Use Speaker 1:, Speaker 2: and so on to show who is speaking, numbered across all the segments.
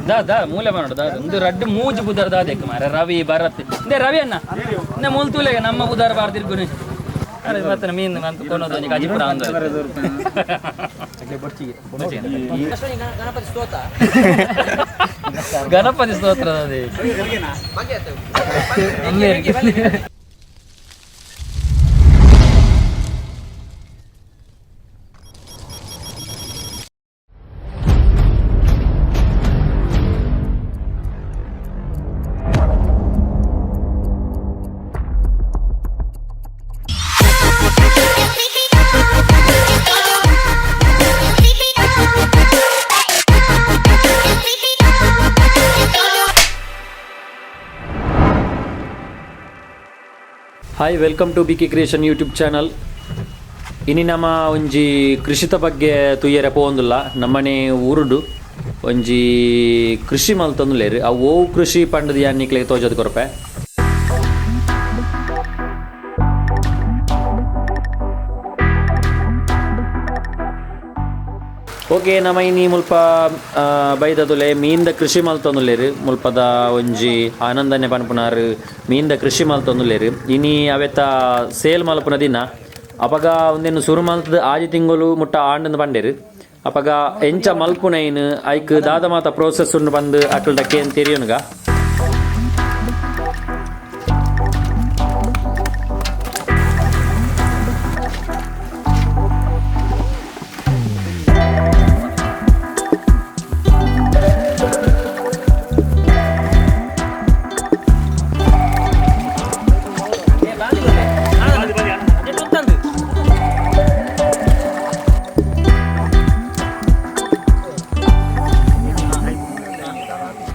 Speaker 1: ದಾ ದಾ ಮೂಲೆ ಮಾಡೋದು ದಾದ ಒಂದು ರಡ್ಡು ಮೂಜು ಬುದರ್ ದಾದೆಕ್ ಮಾರ ರವಿ ಭರತ್ ಇಂದೆ ರವಿ ಅಣ್ಣ ಇಂದೆ ಮೂಲ್ ತೂಲೆಗೆ ನಮ್ಮ ಬುದಾರ ಬಾರ್ದಿರ್ಗುನಿ. ಅರೆ ಮತ್ತೆ ಮೀನು ಅಂತ ಕೊನೋದು ಒಂಜಿ ಕಾಜಿಪುರ ಅಂದ. ಗಣಪತಿ ಸ್ತೋತ್ರ ಅದೇ.
Speaker 2: Hi, welcome to B K creation YouTube channel. ಇನಿ ನಮ್ಮ ಒಂಜಿ ಕೃಷಿತ ಬಗ್ಗೆ ತುಯ್ಯರೆ ಪೋವೊಂದುಲ್ಲ. ನಮ್ಮನೆ ಊರುಡು ಒಂಜಿ ಕೃಷಿ ಮಲ್ತೊಂದುಲ್ಲೆರ್. ಅವು ಓವು ಕೃಷಿ ಪಂಡದ್ ಯಾನ್ ನಿಕ್ಲೆಗ್ ತೋಜದ್ ಕೊರ್ಪೆ. ಓಕೆ, ನಮ ಇನಿ ಮುಲ್ಪ ಬೈದದುಲೆ ಮೀನ್ದ ಕೃಷಿ ಮಲ್ತೊಂದುಲ್ಲೆರ್. ಮುಲ್ಪದ ಒಂಜಿ ಆನಂದನೆ ಪನ್ಪುನಾರ್ ಮೀನ್ದ ಕೃಷಿ ಮಲ್ತೊಂದುಲ್ಲೆರ್. ಇನಿ ಅವೆತ ಸೇಲ್ ಮಲ್ಪುನ ದಿನ. ಅಪಗ ಒಂದೆನ್ ಸುರು ಮಲ್ತದ ಆಜಿ ತಿಂಗಳು ಮುಟ್ಟ ಆಂಡಂದು ಪಂಡೆರ್. ಅಪಗ ಎಂಚ ಮಲ್ಪುನೈನ್, ಐಕ್ ದಾದ ಮಾತ ಪ್ರೋಸೆಸ್ ಉಂಡು ಬಂದು ಅಕಲ್ಡ ಕೇನ್ ತೆರಿಯುನುಗ.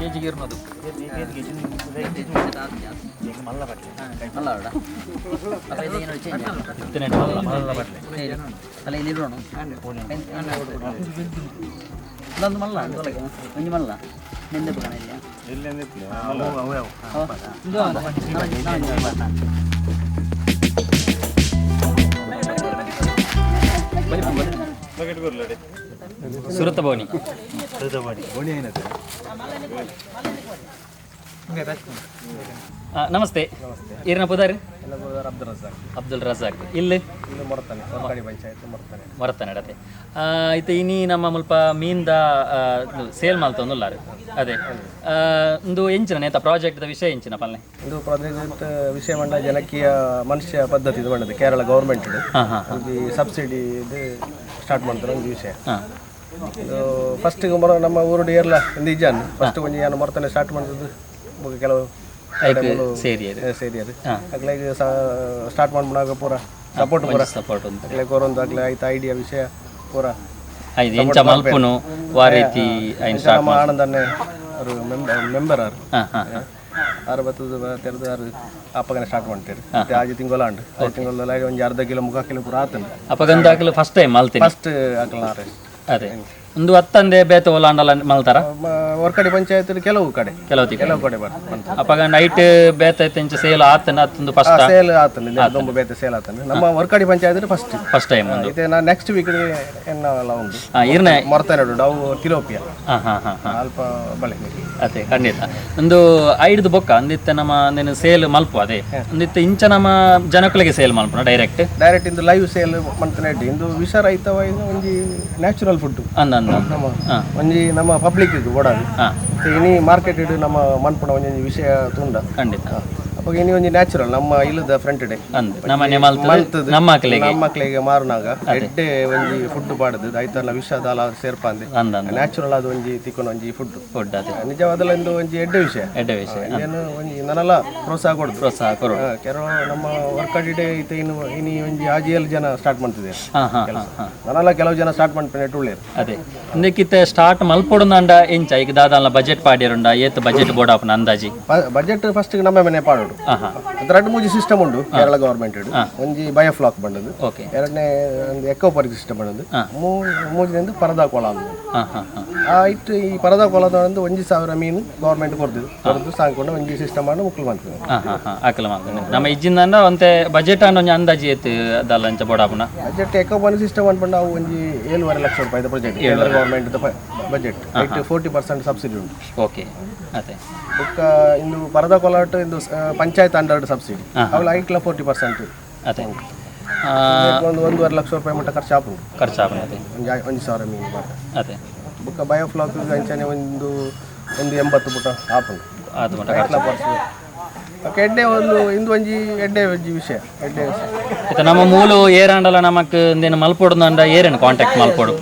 Speaker 1: ಕೆಜಿಗೆ ಇರ್ನದು. ಇತ್ತನೆ ಮಲ್ಲ. ಸುರತ ಬೋನಿ. ನಮಸ್ತೆ, ಈರ್ನ ಪುದಾರ್?
Speaker 3: ಅಬ್ದುಲ್ ರಜಾಕ್.
Speaker 1: ಅಬ್ದುಲ್ ರಜಾಕ್. ಇಲ್ಲಿ?
Speaker 3: ಇಲ್ಲಿ ಮೊರತಾನೆ, ಸರ್ಕಾರಿ ಪಂಚಾಯತ್ ಮೊರತಾನೆ.
Speaker 1: ಮರತನೆ ಅಡತೆ. ಇತ್ತೆ ಇನಿ ನಮ್ಮ ಮುಲ್ಪ ಮೀನ್ದ ಸೇಲ್ ಮಲ್ತೊಂದುಲ್ಲಾರು ಅದೇ. ಒಂದು ಎಂಚಿನ ನೇತ ಪ್ರಾಜೆಕ್ಟ್ ವಿಷಯ ಎಂಚಿನ ಪಲ್ನೆ?
Speaker 3: ಇದು ಪ್ರಾಜೆಕ್ಟ್ ವಿಷಯ ಮಂಡ ಜನಕೀಯ ಮನುಷ್ಯ ಪದ್ಧತಿ ಇದು ಬಂದದ್ದು ಕೇರಳ ಗೌರ್ಮೆಂಟ್.
Speaker 1: ಹಾಂ ಹಾಂ
Speaker 3: ಒಂಜಿ ಸಬ್ಸಿಡಿ ಇದು ಸ್ಟಾರ್ಟ್ ಮಾಡ್ತಾರೆ ಒಂದು ವಿಷಯ. ಇದು ಫಸ್ಟ್ ನಮ್ಮ ಊರುಡು ಏರ್ಲ ಒಂದು ಇಜ್ಜಾನ್ ಫಸ್ಟ್ ಒಂಜಿ ಯಾನು ಮೊರತನೆ ಸ್ಟಾರ್ಟ್ ಮಾಡ್ತದ್ದು. ಬೊಕ ಕೆಲವು
Speaker 1: ಐಕ್ ಸೇರಿಯರು.
Speaker 3: ಸೇರಿ ಅದು ಅಕ್ಲೆಗ್ ಸ್ಟಾರ್ಟ್ ಮಾಡ್ಬಿಡಾಗ ಪೂರ ಸಪೋರ್ಟ್ ಪೂರ.
Speaker 1: ಸಪೋರ್ಟ್ ಉಂಟು.
Speaker 3: ಅಕ್ಲೆ ಕೊರೊಂದು ಅಕ್ಲೆ ಆಯ್ತು ಐಡಿಯಾ ವಿಷಯ ಪೂರ.
Speaker 1: ಐದು ಎಂಚ ಮಲ್ಪುನು ವಾ ರೀತಿ ಐನ್ ಸ್ಟಾರ್ಟ್.
Speaker 3: ನಮ್ಮ ಆನಂದನ್ನೇ ಅವರು ಮೆಂಬರ್ ಆರು.
Speaker 1: ಹಾಂ ಹಾಂ ಹಾಂ
Speaker 3: ಆರು ಬತ್ತದ ತೆರೆದು ಆರು ಅಪ್ಪಗನೆ ಸ್ಟಾರ್ಟ್ ಮಾಡ್ತೀರಿ. ಮತ್ತೆ ಆಜಿ ತಿಂಗಳು ಆಂಡು ಆಜಿ ತಿಂಗಳ ಒಂಜಿ ಅರ್ಧ ಕಿಲೋ ಮುಖ ಕಿಲೋ ಪೂರ ಆತಂಡು.
Speaker 1: ಅಪಗಂದು ಹಾಕಲು ಫಸ್ಟ್ ಟೈಮ್ ಮಲ್ತೀನಿ.
Speaker 3: ಫಸ್ಟ್ ಅಕಲ್ನ ಆರೆ.
Speaker 1: ಅದೇ ಒಂದು ಹತ್ತಂದೆ ಬೇತ ಓಲಾಂಡಲ ಮಲ್ತಾರ?
Speaker 3: ವರ್ಕಡಿ ಪಂಚಾಯತ್ ಕೆಲವು ಕಡೆ.
Speaker 1: ಕೆಲವು ತಿಕ್ಕ.
Speaker 3: ಕೆಲವು ಕಡೆ ಬಂತು.
Speaker 1: ಅಪಗ ನೈಟ್ ಬೇತ ಇಂಚ ಸೇಲ್ ಆತನ ಅತ್ತೊಂದು ಫಸ್ಟ್?
Speaker 3: ಸೇಲ್ ಆತಂಡು, ದೊಂಬು ಬೇತೆ ಸೇಲ್ ಆತಂಡು. ನಮ್ಮ ವರ್ಕಡಿ ಪಂಚಾಯತ್ ಫಸ್ಟ್.
Speaker 1: ಫಸ್ಟ್ ಟೈಮ್ ಒಂದು.
Speaker 3: ಇದೆ ನಾ ನೆಕ್ಸ್ಟ್ ವೀಕ್ ಎನ್ನ ಉಂಡು.
Speaker 1: ಇರ್ನೆ
Speaker 3: ಮೊರ್ತಾನೆ ಉಂಡು ಅವು ತಿಲೋಪಿಯ.
Speaker 1: ಹಾಂ ಹಾಂ ಹಾಂ ಹಾಂ
Speaker 3: ಅಲ್ಪ ಬಳೆ.
Speaker 1: ಅದೇ ಖಂಡಿತ. ಒಂದು ಐಡ್ದು ಬೊಕ್ಕ ಅಂದಿತ್ತೆ ನಮ್ಮ ಅಂದೇನು ಸೇಲ್ ಮಲ್ಪು ಅದೇ ಅಂದಿತ್ತೆ ಇಂಚ ನಮ್ಮ ಜನಕುಲೆಗೆ ಸೇಲ್ ಮಲ್ಪುನ ಡೈರೆಕ್ಟ್?
Speaker 3: ಡೈರೆಕ್ಟ್ ಇಂದು ಲೈವ್ ಸೇಲ್ ಮಂತನೆ. ಇಂದು ವಿಷ ರಹಿತವ, ಇದು ಒಂಜಿ ನ್ಯಾಚುರಲ್ ಫುಡ್.
Speaker 1: ಅಂದ ಅಂದ
Speaker 3: ನಮ್ಮ ಒಂಜಿ ನಮ್ಮ ಪಬ್ಲಿಕ್ ಇದು ಓಡಾದು. ಇನಿ ಮಾರ್ಕೆಟ್ ಇಡು ನಮ್ಮ ಮನ್ಪುಣ ಒಂಜಿ ವಿಷಯ ತುಂಡ.
Speaker 1: ಖಂಡಿತ.
Speaker 3: ಅವಾಗ ಇನಿ ಒಂಜಿ ನ್ಯಾಚುರಲ್ ನಮ್ಮ ಇಲ್ಲದ ಫ್ರಂಟ್ ಡೇ.
Speaker 1: ಅಂದ್ ನಮ್ಮನೆ ಮಲ್ತದು ನಮ್ಮ ಮಕ್ಕಳಿಗೆ.
Speaker 3: ನಮ್ಮ ಮಕ್ಕಳಿಗೆ ಮಾರುನಾಗ ಎಡ್ಡೆ ಒಂಜಿ ಫುಡ್ ಪಾಡುದು ಐತಲ್ಲ, ವಿಷ ದಾಲ ಸೇರ್ಪಾಂದೆ.
Speaker 1: ಅಂದ ಅಂದ.
Speaker 3: ನ್ಯಾಚುರಲ್ ಆದ ಒಂಜಿ ತಿಕ್ಕೊನ ಒಂಜಿ ಫುಡ್.
Speaker 1: ಫುಡ್ ಅದೇ.
Speaker 3: ನಿಜವಾದಲ್ಲ ಇಂದು ಒಂಜಿ ಎಡ್ಡೆ ವಿಷಯ.
Speaker 1: ಎಡ್ಡೆ ವಿಷಯ.
Speaker 3: ಏನು ಒಂಜಿ ನನಲ ಪ್ರೋತ್ಸಾಹ ಕೊಡುದು.
Speaker 1: ಪ್ರೋತ್ಸಾಹ ಕೊಡು.
Speaker 3: ಕೆಲವು ನಮ್ಮ ವರ್ಕೌಟ್ ಡೇ ಇತ್ತೆ ಇನ್ನು ಇನಿ ಒಂಜಿ ಆಜಿಎಲ್ ಜನ ಸ್ಟಾರ್ಟ್ ಮಾಡ್ತಿದ್ದಾರೆ.
Speaker 1: ಹಾಂ ಹಾಂ ಹಾಂ ಹಾಂ
Speaker 3: ನನಲ ಕೆಲವು ಜನ ಸ್ಟಾರ್ಟ್ ಮಾಡ್ತಾರೆ ಉಳ್ಳೇರು.
Speaker 1: ಅದೇ ಇಂದಕ್ಕಿತ್ತೆ ಸ್ಟಾರ್ಟ್ ಮಲ್ಪೊಡುಂದಾಂಡ ಎಂಚ ಈಗ ದಾದಾಲ ಬಜೆಟ್ ಪಾಡ್ಯರುಂಡ? ಏತ್ ಬಜೆಟ್ ಬೋರ್ಡ್ ಆಪುನ ಅಂದಾಜಿ?
Speaker 3: ಬಜೆಟ್ ಫಸ್ಟ್ ನಮ್ಮ ಮನೆ ಪಾಡೋಡು.
Speaker 1: ಹಾಂ ಹಾಂ
Speaker 3: ರಡ್ಡು ಮೂಜಿ ಸಿಸ್ಟಮ್ ಉಂಡು ಕೇರಳ ಗವರ್ಮೆಂಟ್. ಒಂಜಿ ಬಯೋಫ್ಲಾಕ್ ಬಂದದ್ದು. ಎರಡನೇ ಒಂದು ಎಕೋಪರಿಕ್ ಸಿಸ್ಟಮ್ ಬಂದದ್ದು. ಮೂಜನೇದು ಪರದಾ ಕೊಳ ಅಂದು.
Speaker 1: ಹಾಂ ಹಾಂ ಹಾಂ
Speaker 3: ಆ ಇಟ್ಟು ಈ ಪರದಾ ಕೊಳದ ಒಂದು 1000 ಮೀನು ಗೌರ್ಮೆಂಟ್ ಕೊಡ್ತಿದ್ದು ಕೊಡ್ದು ಸಾಕೊಂಡು ಒಂಜಿ ಸಿಸ್ಟಮ್ ಮಾಡಿ ಮುಕ್ಕಲು ಮಾಡ್ತದೆ.
Speaker 1: ಹಾಂ ಹಾಂ ಹಾಂ ಅಕಲ ಮಾಡ್ತೇನೆ. ನಮ್ಮ ಇಜ್ಜಿಂದ ಒಂತೆ ಬಜೆಟ್ ಅನ್ನ ಒಂಜಿ ಅಂದಾಜಿ ಏತ್ ದಾಲ ಅಂಚ ಬೋರ್ಡ್ ಆಪುನ?
Speaker 3: ಬಜೆಟ್ ಎಕೋಪನಿಕ್ ಸಿಸ್ಟಮ್ ಅನ್ಪಂಡ ಅವು ಒಂಜಿ 7.5 ಲಕ್ಷ ರೂಪಾಯಿದ ಪ್ರಾಜೆಕ್ಟ್ ಕೇಂದ್ರ ಗೌರ್ಮೆಂಟ್. Budget ಐಟ್ 40% ಸಬ್ಸಿಡಿ ಉಂಟು.
Speaker 1: ಓಕೆ, ಅದೇ.
Speaker 3: ಬೊಕ್ಕ ಇಂದು ಪರದ ಕೊಲಾಟ್ ಇಂದು ಪಂಚಾಯತ್ ಅಂಡರ್ ಸಬ್ಸಿಡಿ ಅವಳ ಐಟ್ಲ 40%.
Speaker 1: ಅದೇ.
Speaker 3: ಒಂದು 1.5 ಲಕ್ಷ ರೂಪಾಯಿ ಮಟ್ಟ ಖರ್ಚು ಆಪುಂಡು.
Speaker 1: ಖರ್ಚು ಆಪುಂಡು, ಅದೇ.
Speaker 3: ಒಂಜಿ 1,000 ಮೀನು ಮಾತ್ರ.
Speaker 1: ಅದೇ.
Speaker 3: ಬೊಕ್ಕ ಬಯೋಫ್ಲಾಕ್ ಅಂಚನೆ ಒಂದು ಒಂದು 80 ಪುಟ ಆಪುಂಡು.
Speaker 1: ಅದು ಮಟ್ಟ.
Speaker 3: ಐಟ್ಲ ಪರ್ಸು. ಬೊಕ್ಕ ಎಡ್ಡೆ ಒಂದು ಇಂದು ಒಂಜಿ ಎಡ್ಡೆ ಒಂಜಿ ವಿಷಯ, ಎಡ್ಡೆ ವಿಷಯ.
Speaker 1: ಇತ್ತೆ ನಮ್ಮ ಮೂಲು ಏರಾಂಡಲ ನಮಕ್ ಇಂದೇನು ಮಲ್ಪೊಡು ಅಂಡ ಏರೇನು ಕಾಂಟ್ಯಾಕ್ಟ್ ಮಲ್ಪೊಡು?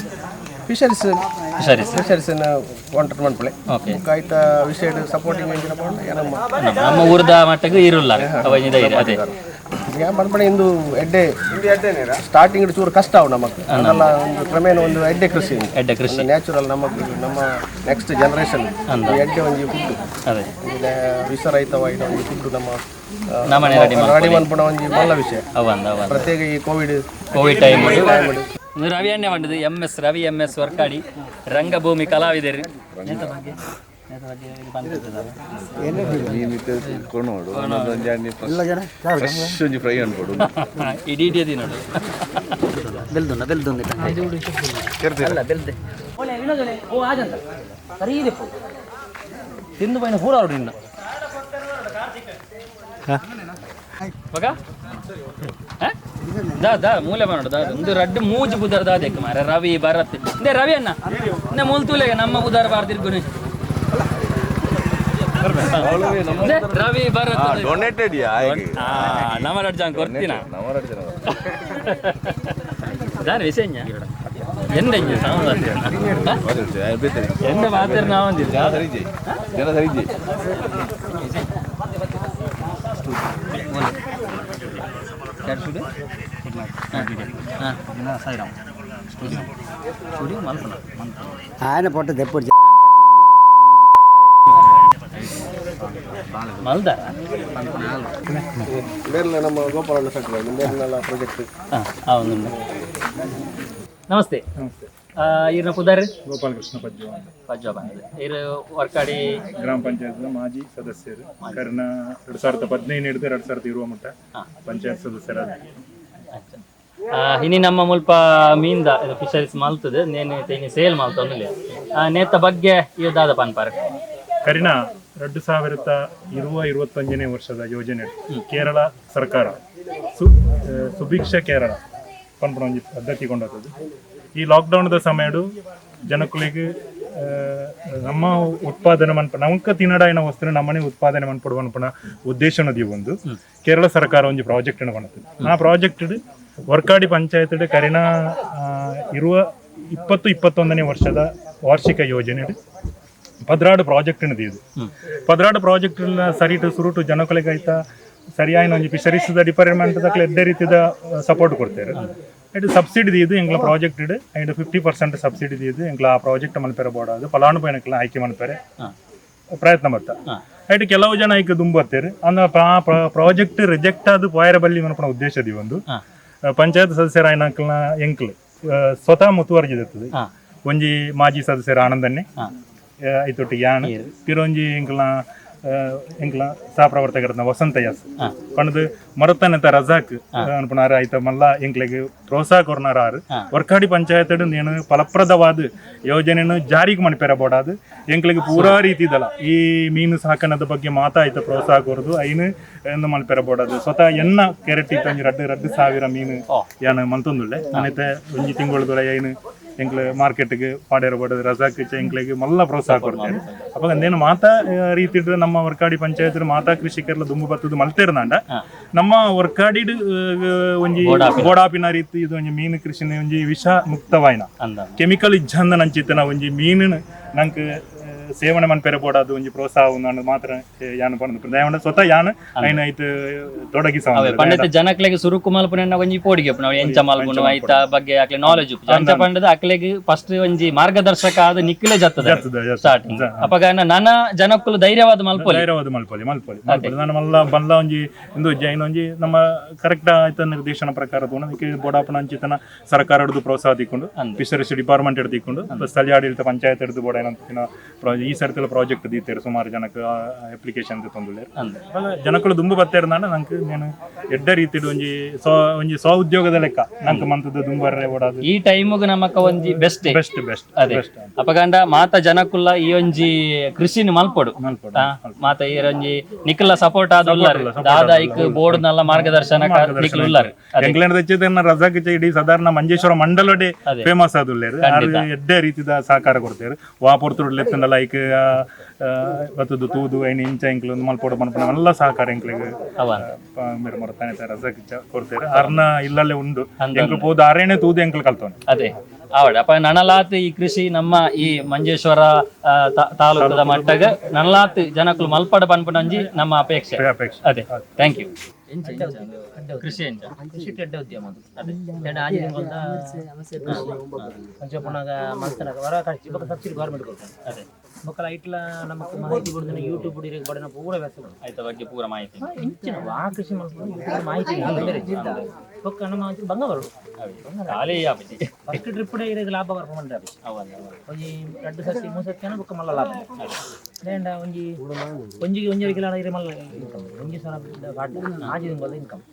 Speaker 3: ಫಿಶರೀಸ್.
Speaker 1: ಸರಿ.
Speaker 3: ಫಿಶರೀಸ್ ಕಾಂಟ್ಯಾಕ್ಟ್ ಮನ್ಪುಲೆ.
Speaker 1: ಓಕೆ.
Speaker 3: ಬೊಕ್ಕ ಐತ ವಿಷಯ ಸಪೋರ್ಟಿಂಗ್ ಎಂಚಿನ ಪಂಡ ನಮ್ಮ
Speaker 1: ನಮ್ಮ ನಮ್ಮ ಊರ್ದ ಮಟ್ಟಕ್ಕೆ ಇರುಲ್ಲ ಅವ ಧೈರ್ಯ, ಅದೇ.
Speaker 3: ಯಾ ಪನ್ಪಣೆ ಇಂದು ಎಡ್ಡೆ ಸ್ಟಾರ್ಟಿಂಗ್ ಚೂರು ಕಷ್ಟ ಅವು ನಮಕ್. ಅದೆಲ್ಲ ಒಂದು ಕ್ರಮೇಣ ಒಂದು ಎಡ್ಡೆ ಕೃಷಿ.
Speaker 1: ಎಡ್ಡೆ ಕೃಷಿ.
Speaker 3: ನ್ಯಾಚುರಲ್ ನಮಕ್, ನಮ್ಮ ನೆಕ್ಸ್ಟ್ ಜನರೇಷನ್ ಎಡ್ಡೆ ಒಂಜಿ ಫುಡ್.
Speaker 1: ಅದೇ.
Speaker 3: ವಿಷರಹಿತವಾದ ಒಂಜಿ ಫುಡ್ ನಮ್ಮ
Speaker 1: ನಮ್ಮನೆ ರೆಡಿ.
Speaker 3: ರೆಡಿ ಮನ್ಪುನ ಒಂಜಿ ಮಲ್ಲ ವಿಷಯ.
Speaker 1: ಅವಂದ ಅವಂದ.
Speaker 3: ಪ್ರತ್ಯೇಕ ಈ Covid
Speaker 1: Covid time. Ravi ಅಣ್ಣೆ ಬಂದದ್ದು, M S Ravi, M S Varkady, ರಂಗಭೂಮಿ ಕಲಾವಿದರು. ಎಂತ ಬಗ್ಗೆ? ಎಂತ ಬಗ್ಗೆ ಇದು ಬಂದಿರ್ತದಲ್ಲ?
Speaker 4: ಕೊನೋಡು ಒಂದೊಂದು ಫ್ರೆಶ್ ಒಂಜಿ ಫ್ರೈ ಅನ್ಕೊಡು.
Speaker 1: ಇಡೀ ಇಡೀ ನೋಡು.
Speaker 5: ಬೆಲ್ದುಂಡ ಬೆಲ್ದುಂಡ ಅಲ್ಲ ಬೆಲ್ದೆ ಓ ಆಜಂತ ಸರಿ ಇದೆ. ತಿಂದು ಪೈನ ಪೂರ ಆರು ನಿನ್ನ.
Speaker 1: ಮಗ ಹ? ದಾ ದಾ ಮೂಲೆ ಮಾಡೋದು ದಾ. ಒಂದು ರಡ್ಡು ಮೂಜು ಬುದರ್ ದಾದೆಕ್ ಮಾರ ರವಿ ಭರತ್. ಇಂದೇ ರವಿ ಅಣ್ಣ, ಇಂದೇ ಮೂಲ್ ತೂಲೆಗೆ ನಮ್ಮ ಬುದರ್ ಬಾರ್ದಿರ್ಗುನಿ. ಇಂದೇ ರವಿ ಭರತ್.
Speaker 4: ಡೊನೇಟೆಡ್ ಯಾ?
Speaker 1: ನಮ್ಮ ರಡ್ಡು ಜನ ಕೊರ್ತಿನ.
Speaker 4: ನಮ್ಮ ಎರಡು ಜನ.
Speaker 1: ದಾನ ವಿಷಯ ಎಂದ ಎಂದ ಮಾತಾರ ನಾವಂದಿಲ್ಲ.
Speaker 4: ಜನ ಸರಿ ಜೈ, ಜನ ಸರಿ ಜೈ.
Speaker 5: ఆయన పొట్ట తెప్పుడు.
Speaker 1: ಮಲ್ದಾರ.
Speaker 3: ಬೇರೆ ನಮ್ಮ ಗೋಪಾಲಣ್ಣ ಸೆಟ್ಲ್ ಬೇರೆ ಪ್ರಾಜೆಕ್ಟ್.
Speaker 1: ಹಾಂ, ಹೌದು. ನಮಸ್ತೆ. ಈರ್ನ ಪುದರ್?
Speaker 6: ಗೋಪಾಲಕೃಷ್ಣ ಪಜ್ಜು.
Speaker 1: ಪಜ್ಜ ಇರು ವರ್ಕಾಡಿ
Speaker 6: ಗ್ರಾಮ ಪಂಚಾಯತ್ ಮಾಜಿ ಸದಸ್ಯರು. ಕರ್ನ 2015 ಹಿಡಿದು 2020 ಮಟ್ಟ ಪಂಚಾಯತ್ ಸದಸ್ಯರಾದ.
Speaker 1: ಇನಿ ನಮ್ಮ ಮುಲ್ಪ ಮೀನ್ದ ಇದು ಫಿಶರೀಸ್ ಮಲ್ತದೆ ನೇನು ಇನಿ ಸೇಲ್ ಮಲ್ತೊಂದುಲ್ಲೆ. ನೇತ ಬಗ್ಗೆ ಇವು ದಾದ ಪನ್ಪಾರ?
Speaker 6: ಕರಿನ 2020-21ನೇ ವರ್ಷದ ಯೋಜನೆ, ಕೇರಳ ಸರ್ಕಾರ ಸುಭಿಕ್ಷ ಕೇರಳ ಪನ್ಪುನ ಒಂಜಿ ಪದ್ಧತಿ ಕೊಂಡೋಗ್ತದೆ. ಈ ಲಾಕ್ಡೌನ್ದ ಸಮಯಡು ಜನಕುಲಿಗೆ ನಮ್ಮ ಉತ್ಪಾದನೆ ಮನ್ಪ ನಮಕ ತಿನ್ನಡಾಯಿನ ವಸ್ತುನ ನಮ್ಮನೆ ಉತ್ಪಾದನೆ ಮನ್ಪಡು ಮನ್ಪುನ ಉದ್ದೇಶನ ಒಂದು ಕೇರಳ ಸರ್ಕಾರ ಒಂಜಿ ಪ್ರಾಜೆಕ್ಟ್ ಕೊನತ್ತದೆ. ಆ ಪ್ರಾಜೆಕ್ಟ್ ವರ್ಕಾಡಿ ಪಂಚಾಯತ್ ಕರಿನ ಇರುವ 20-21ನೇ ವರ್ಷದ ವಾರ್ಷಿಕ ಯೋಜನೆ 12 ಪ್ರಾಜೆಕ್ಟ್ ಇದು. 12 ಪ್ರಾಜೆಕ್ಟ್ ಸರಿಟು ಸುರುಟು ಜನಕುಲಿಗೆ ಐತ ಸರಿಯಾಯಿನ ಒಂಜಿ ಫಿಶರೀಸ್ ಡಿಪಾರ್ಟ್ಮೆಂಟ್ ದಕ್ಲೆ ಎಡ್ಡೆ ರೀತಿದ ಸಪೋರ್ಟ್ ಕೊಡ್ತಾರೆ. ಇದು ಸಬ್ಸಿಡಿ ಇದು ಎಂಗ್ಲ ಪ್ರಾಜೆಕ್ಟ್ ಇಡು ಐದು 50% ಸಬ್ಸಿಡಿ ಇದು ಎಂಗ್ಲ ಆ ಪ್ರಾಜೆಕ್ಟ್ ಮನ್ಪೆರೆ ಬೋಡಾದು ಫಲಾನುಭವಿನಕ್ಲ ಆಯ್ಕೆ ಮನ್ಪೆರೆ ಪ್ರಯತ್ನ ಬರ್ತ. ಐಟ್ ಕೆಲವು ಜನ ಐಕ್ ದುಂಬತ್ತೇರು ಅಂದ ಪ್ರಾಜೆಕ್ಟ್ ರಿಜೆಕ್ಟ್ ಆದ ಪೋಯರ ಬಲ್ಲಿ ಮನ್ಪುನ ಉದ್ದೇಶ the ಒಂದು ಪಂಚಾಯತ್ ಸದಸ್ಯರಾಯಿನಕ್ಲನ ಎಂಕ್ಲು ಸ್ವತಃ ಮುತುವರ್ಜಿ ಇರ್ತದೆ. ಒಂಜಿ ಮಾಜಿ ಸದಸ್ಯರ ಆನಂದನ್ನೇ ಐತೊಟ್ಟು ಯಾನ್ ಪಿರೊಂಜಿ ಎಂಕ್ಲ ಎಂಕ್ಲ ಸಹಪ್ರವರ್ತಕರತ್ನ ವಸಂತ ಯಾಸ್ ಪಂಡದು ಮರತನತ ರಜಾಕ್ ಅನ್ಪುನಾರ. ಐತ ಮಲ್ಲ ಎಂಕ್ಲೆಗ್ ಪ್ರೋತ್ಸಾಹ ಕೊರ್ನಾರ ಆರು. ವರ್ಕಾಡಿ ಪಂಚಾಯತ್ ನೇನು ಫಲಪ್ರದವಾದ ಯೋಜನೆಯನ್ನು ಜಾರಿಗೆ ಮಣಿಪೆರ ಬೋಡಾದು ಎಂಕ್ಲೆಗ್ ಪೂರಾ ರೀತಿದಲ್ಲ ಈ ಮೀನು ಸಾಕಣದ ಬಗ್ಗೆ ಮಾತಾ ಐತ ಪ್ರೋತ್ಸಾಹ ಕೊರದು ಐನು ಎಂದು ಮಲ್ಪೆರ ಬೋಡಾದು. ಸ್ವತಃ ಎನ್ನ ಕೆರೆಟ್ ಇತ್ತು ಒಂಜಿ ರಡ್ಡು ರಡ್ಡು ಸಾವಿರ ಮೀನು ಯಾನ್ ಮಲ್ತೊಂದುಲ್ಲೆ. ಅನೈತೆ ಒಂಜಿ ತಿಂಗಳದೊಳ ಐನು ಎಂಕ್ಲೆ ಮಾರ್ಕೆಟ್ಗೆ ಪಾಡೇರ ಬೋಡದು. ರಜಾಕ್ ಎಂಕ್ಲೆಗ್ ಮಲ್ಲ ಪ್ರೋತ್ಸಾಹ ಕೊಡ್ತಾರೆ. ಅವಾಗ ಅಂದೇನು ಮಾತಾ ರೀತಿಡ್ ನಮ್ಮ ವರ್ಕಾಡಿ ಪಂಚಾಯತ್ ಮಾತಾ ಕೃಷಿಕರ್ಲ ದುಂಬು ಬತ್ತದು ಮಲ್ತೇರ್ನಾಂಡ ನಮ್ಮ ವರ್ಕಾಡಿಡ್ ಒಂಜಿ ಬೋಡಾಪಿನ ರೀತಿ ಇದು ಒಂಜಿ ಮೀನು ಕೃಷಿನ ಒಂಜಿ ವಿಷ ಮುಕ್ತವಾಯಿನ
Speaker 1: ಅಂದ
Speaker 6: ಕೆಮಿಕಲ್ ಇಜ್ಜಂದ ನಂಚಿತ್ತನ ಒಂಜಿ ಮೀನಿನ ನಂಕ್ ಸೇವನೆ ಮನ್ಪೆರೆ ಬೋಡಾದು ಒಂಜಿ ಪ್ರೋತ್ಸಾಹ ಉಂದು ಮಾತ್ರ ಯಾನ್ ಪಂದ್ ದಯವಂಡ ಸ್ವತಃ ಯಾನ್ ಐನ ಐತ ತೊಡಗಿಸ.
Speaker 1: ಅವೇ ಪಂಡಿತ ಜನಕ್ಲೆಗ್ ಸುರುಕು ಮಲ್ಪುನ ಒಂಜಿ ಪೋಡಿಗೆ ಉಪ್ಪುನು. ಅವು ಎಂಚ ಮಲ್ಪುನು ಐತ ಬಗ್ಗೆ ಅಕ್ಲೆ ನಾಲೆಜ್ ಉಪ್ಪು. ಅಂಚ ಪಂಡದ ಅಕ್ಲೆಗ್ ಫಸ್ಟ್ ಒಂಜಿ ಮಾರ್ಗದರ್ಶಕ ಆದ ನಿಕ್ಲೆ ಜತ್ತದ.
Speaker 6: ಜತ್ತದ, ಜತ್ತದ.
Speaker 1: ಸ್ಟಾರ್ಟಿಂಗ್ ಅಪಗ ನನ ಜನಕ್ಕುಲು ಧೈರ್ಯವಾದ ಮಲ್ಪೊಲಿ.
Speaker 6: ಧೈರ್ಯವಾದ ಮಲ್ಪೊಲಿ ಮಲ್ಪೊಲಿ ಮಲ್ಪೊಲಿ. ನಾನು ಮಲ್ಲ ಬಲ್ಲ ಒಂಜಿ ಇಂದು ಜೈನ್ ಒಂಜಿ ನಮ್ಮ ಕರೆಕ್ಟ್ ಆಯ್ತ ನಿರ್ದೇಶನ ಪ್ರಕಾರ ತೂನ ಬೋಡಾಪುನ ಅಂಚಿತನ ಸರ್ಕಾರ ಹಿಡಿದು ಪ್ರೋತ್ಸಾಹ ತಿಕ್ಕೊಂಡು, ಫಿಶರೀಸ್ ಡಿಪಾರ್ಟ್ಮೆಂಟ್ ಹಿಡಿದು ಸ್ಥಳೀಯ ಆಡಳಿತ ಪಂಚಾಯತ್ ಹಿಡಿದು ಬೋಡ ಏನಂತ ಈ ಸರ್ತಿಲ ಪ್ರಾಜೆಕ್ಟ್ ದೀತೆರ್ ಸುಮಾರು ಜನಕ್ಕೆ ಅಪ್ಲಿಕೇಶನ್ ತಂದುಲ್ಲೇರು. ಜನಕುಲು ದುಂಬು ಬತ್ತೇರ್ನಾಂಡ ನಂಕ್ నేను ಎಡ್ಡ ರೀತಿಡ್ ಒಂಜಿ ಸ್ವ ಒಂಜಿ ಸ್ವ ಉದ್ಯೋಗದ ಲೆಕ್ಕ ನಂಕ್ ಮಂತದ ದುಂಬರ್ರೆ ಓಡಾದು.
Speaker 1: ಈ ಟೈಮುಗು ನಮಕ ಒಂಜಿ best.
Speaker 6: Best best.
Speaker 1: ಅದೇ ಅಪಗಂಡ ಮಾತ ಜನಕುಲ್ಲ ಈ ಒಂಜಿ ಕೃಷಿನ ಮಲ್ಪೊಡು.
Speaker 6: ಮಲ್ಪೊಡು.
Speaker 1: ಮಾತ ಈ ಒಂಜಿ ನಿಕುಲ್ಲ ಸಪೋರ್ಟ್ ಆದ್ ಉಲ್ಲಾರು ದಾದಾ ಇಕ್ ಬೋರ್ಡ್ ನಲ್ಲ ಮಾರ್ಗದರ್ಶನ ನಿಕ್ಲು ಉಲ್ಲಾರು. ಅದೇ.
Speaker 6: ಎಂಕ್ಲೆಂಡ್ ದೆಚ್ಚದ ರಜಾಕ್ ಇಡೀ ಸಾಧಾರಣ ಮಂಜೇಶ್ವರ ಮಂಡಲಡೆ
Speaker 1: ಅದೇ.
Speaker 6: ಫೇಮಸ್ ಆದುಲ್ಲೇರು. ಎಡ್ಡೆ ರೀತಿದ ಸಹಕಾರ ಕೊಡ್ತೇರು. ವಾ ಪೊರ್ತುಡು ಲೆತ್ತಂಡ ಲೈಕ್ ಬತ್ತದು ತೂದು ಐನ್ ಇಂಚ ಎಂಕ್ಲು ಮಲ್ಪೊಡು ಮನ್ಪುನ ಎಲ್ಲ ಸಹಕಾರ ಎಂಕ್ಲೆಗ್
Speaker 1: ಅವ
Speaker 6: ಮೇರ್ ಮೊರತಾನೆ ರಜಾಕ್ ಕೊಡ್ತೇರು. ಅರ್ನ ಇಲ್ಲಲ್ಲೇ ಉಂಡು ಎಂಕ್ಲು ಪೋದು ಅರೇನೆ ತೂದು ಎಂಕ್ಲು ಕಲ್ತೋನೆ.
Speaker 1: ಅದೇ ಆವಡ ಅಪ್ಪ ನನಲಾತ್ ಈ ಕೃಷಿ ನಮ್ಮ ಈ ಮಂಜೇಶ್ವರ ತಾಲೂಕದ ಮಟ್ಟಗ ನನಲಾತ್ ಜನಕುಲು ಮಲ್ಪಡ ಪನ್ಪುನಂಜಿ ನಮ್ಮ ಅಪೇಕ್ಷೆ.
Speaker 6: ಅಪೇಕ್ಷೆ.
Speaker 1: ಅದೇ, thank you. ಕೃಷಿ ಎಂಚ?
Speaker 5: ಕೃಷಿ ಎಡ್ಡೆ ಉದ್ಯಮ ಅದು. ಎಡ್ಡೆ ಆಜಿ ತಿಂಗೊಳ್ದ ಒಂಚೂರು ಪುನಗ ಮಲ್ತನಗ ವರ ಖರ್ಚು ಬೊಕ್ಕ ಸಬ್ಸಿಡಿ ಗೌರ್ಮೆಂಟ್ ಕೊಡ್ತಾರೆ.
Speaker 1: ಅದೇ.
Speaker 5: ಬೊಕ್ಕ ಐಟ್ಲ ನಮಕ್ ಮಾಹಿತಿ ಕೊಡ್ತಾನೆ ಯೂಟ್ಯೂಬ್ ಇರಕ್ಕೆ ಬಡನ ಪೂರ ವ್ಯಾಸ.
Speaker 1: ಆಯ್ತ ಬಗ್ಗೆ ಪೂರ ಮಾಹಿತಿ.
Speaker 5: ಇಂಚಿನ ವಾ ಕೃಷಿ ಮಲ್ಪುನ ಯೂಟ್ಯೂಬ್ ಮಾಹಿತಿ ಬೇರೆ. ಬೊಕ್ಕ ನಮ್ಮ ಒಂಚೂರು ಬಂಗ ಬರೋಡು.
Speaker 1: ಖಾಲಿ ಆಪುಜಿ.
Speaker 5: ಫಸ್ಟ್ ಟ್ರಿಪ್ ಇರಕ್ಕೆ ಲಾಭ ಬರ್ಪುಂಡು ಆಪುಜಿ. ಒಂಜಿ ರಡ್ಡು ಸರ್ತಿ ಮೂರು ಸರ್ತಿ ಅನ್ನ ಬೊಕ್ಕ ಮಲ್ಲ ಲಾಭ. ಲೇಂಡ ಒಂಜಿ ಒಂಜಿಗೆ ಒಂಜಿ ಕಿಲೋ ಇರೆ ಮಲ್ಲ ಇನ್ಕಮ್. ಒಂಜಿ ಸಾವಿರ ಪಾಡ್ಡ ಆಜಿ ತಿಂಗೊಳ್ದ ಇನ್ಕಮ್.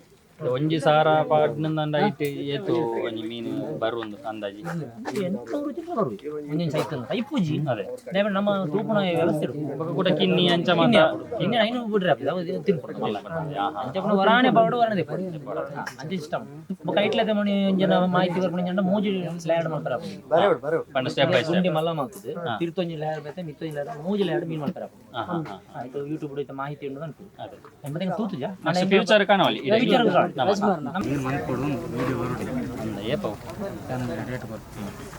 Speaker 1: ಒಂಜಿ ಸಾರ ಪಾಡ್ನಂದ ಐಟ್ ಏತು ಒಂಜಿ ಮೀನು ಬರುವಂದು ಅಂದಾಜಿ?
Speaker 5: 800 ಚಿಲ್ಲರೆ ಬರುವುದು ಒಂಜೊಂಜಿ ಸೈಕಲ್ ಐಪುಜಿ.
Speaker 1: ಅದೇ.
Speaker 5: ಲೇಬ ನಮ್ಮ ತೂಪುನ ವ್ಯವಸ್ಥೆ ಇಡು.
Speaker 1: ಬೊಕ್ಕ ಕೂಡ ಕಿನ್ನಿ ಅಂಚ ಮಾತ.
Speaker 5: ಇನ್ನೇ 500 ಬಿಡ್ರಿ ಆಪುಜಿ. ಅವು ತಿನ್ಪುಡು ಮಲ್ಲ. ಅಂಚ ಪುನ ವರಾನೆ ಪಾವಡು ವರಾನೆ ದೆಪ್ಪುಡು. ಅಂಚ ಸಿಸ್ಟಮ್. ಬೊಕ್ಕ ಐಟ್ಲದ ಮಣಿ ಒಂಜನ ಮಾಹಿತಿ ಬರ್ಪುನ ಇಂಚ ಮೂಜಿ ಲ್ಯಾಂಡ್ ಮಾಡ್ತಾರೆ ಆಪುಜಿ.
Speaker 1: ಪಂಡ step by step.
Speaker 5: ಗುಂಡಿ ಮಲ್ಲ ಮಾಡ್ತದೆ. ತಿರ್ತೊಂಜಿ ಲೇಯರ್ ಬೇತೆ ಮಿತ್ತೊಂಜಿ ಲೇಯರ್ ಮೂಜಿ ಲೇಯರ್ ಮೀನ್ ಮಾಡ್ತಾರೆ ಆಪುಜಿ. ಆಯ್ತು ಯೂಟ್ಯೂಬ್ ಐತ ಮಾಹಿತಿ ಉಂಡು ಅನ್ಪುದು. ಮತ್ತೆ ತೂತುಜ.
Speaker 1: ನೆಕ್ಸ್ಟ್ ಫ್ಯೂಚರ್ ಕಾಣವಲ್ಲಿ.
Speaker 5: ಫ್ಯೂಚರ್.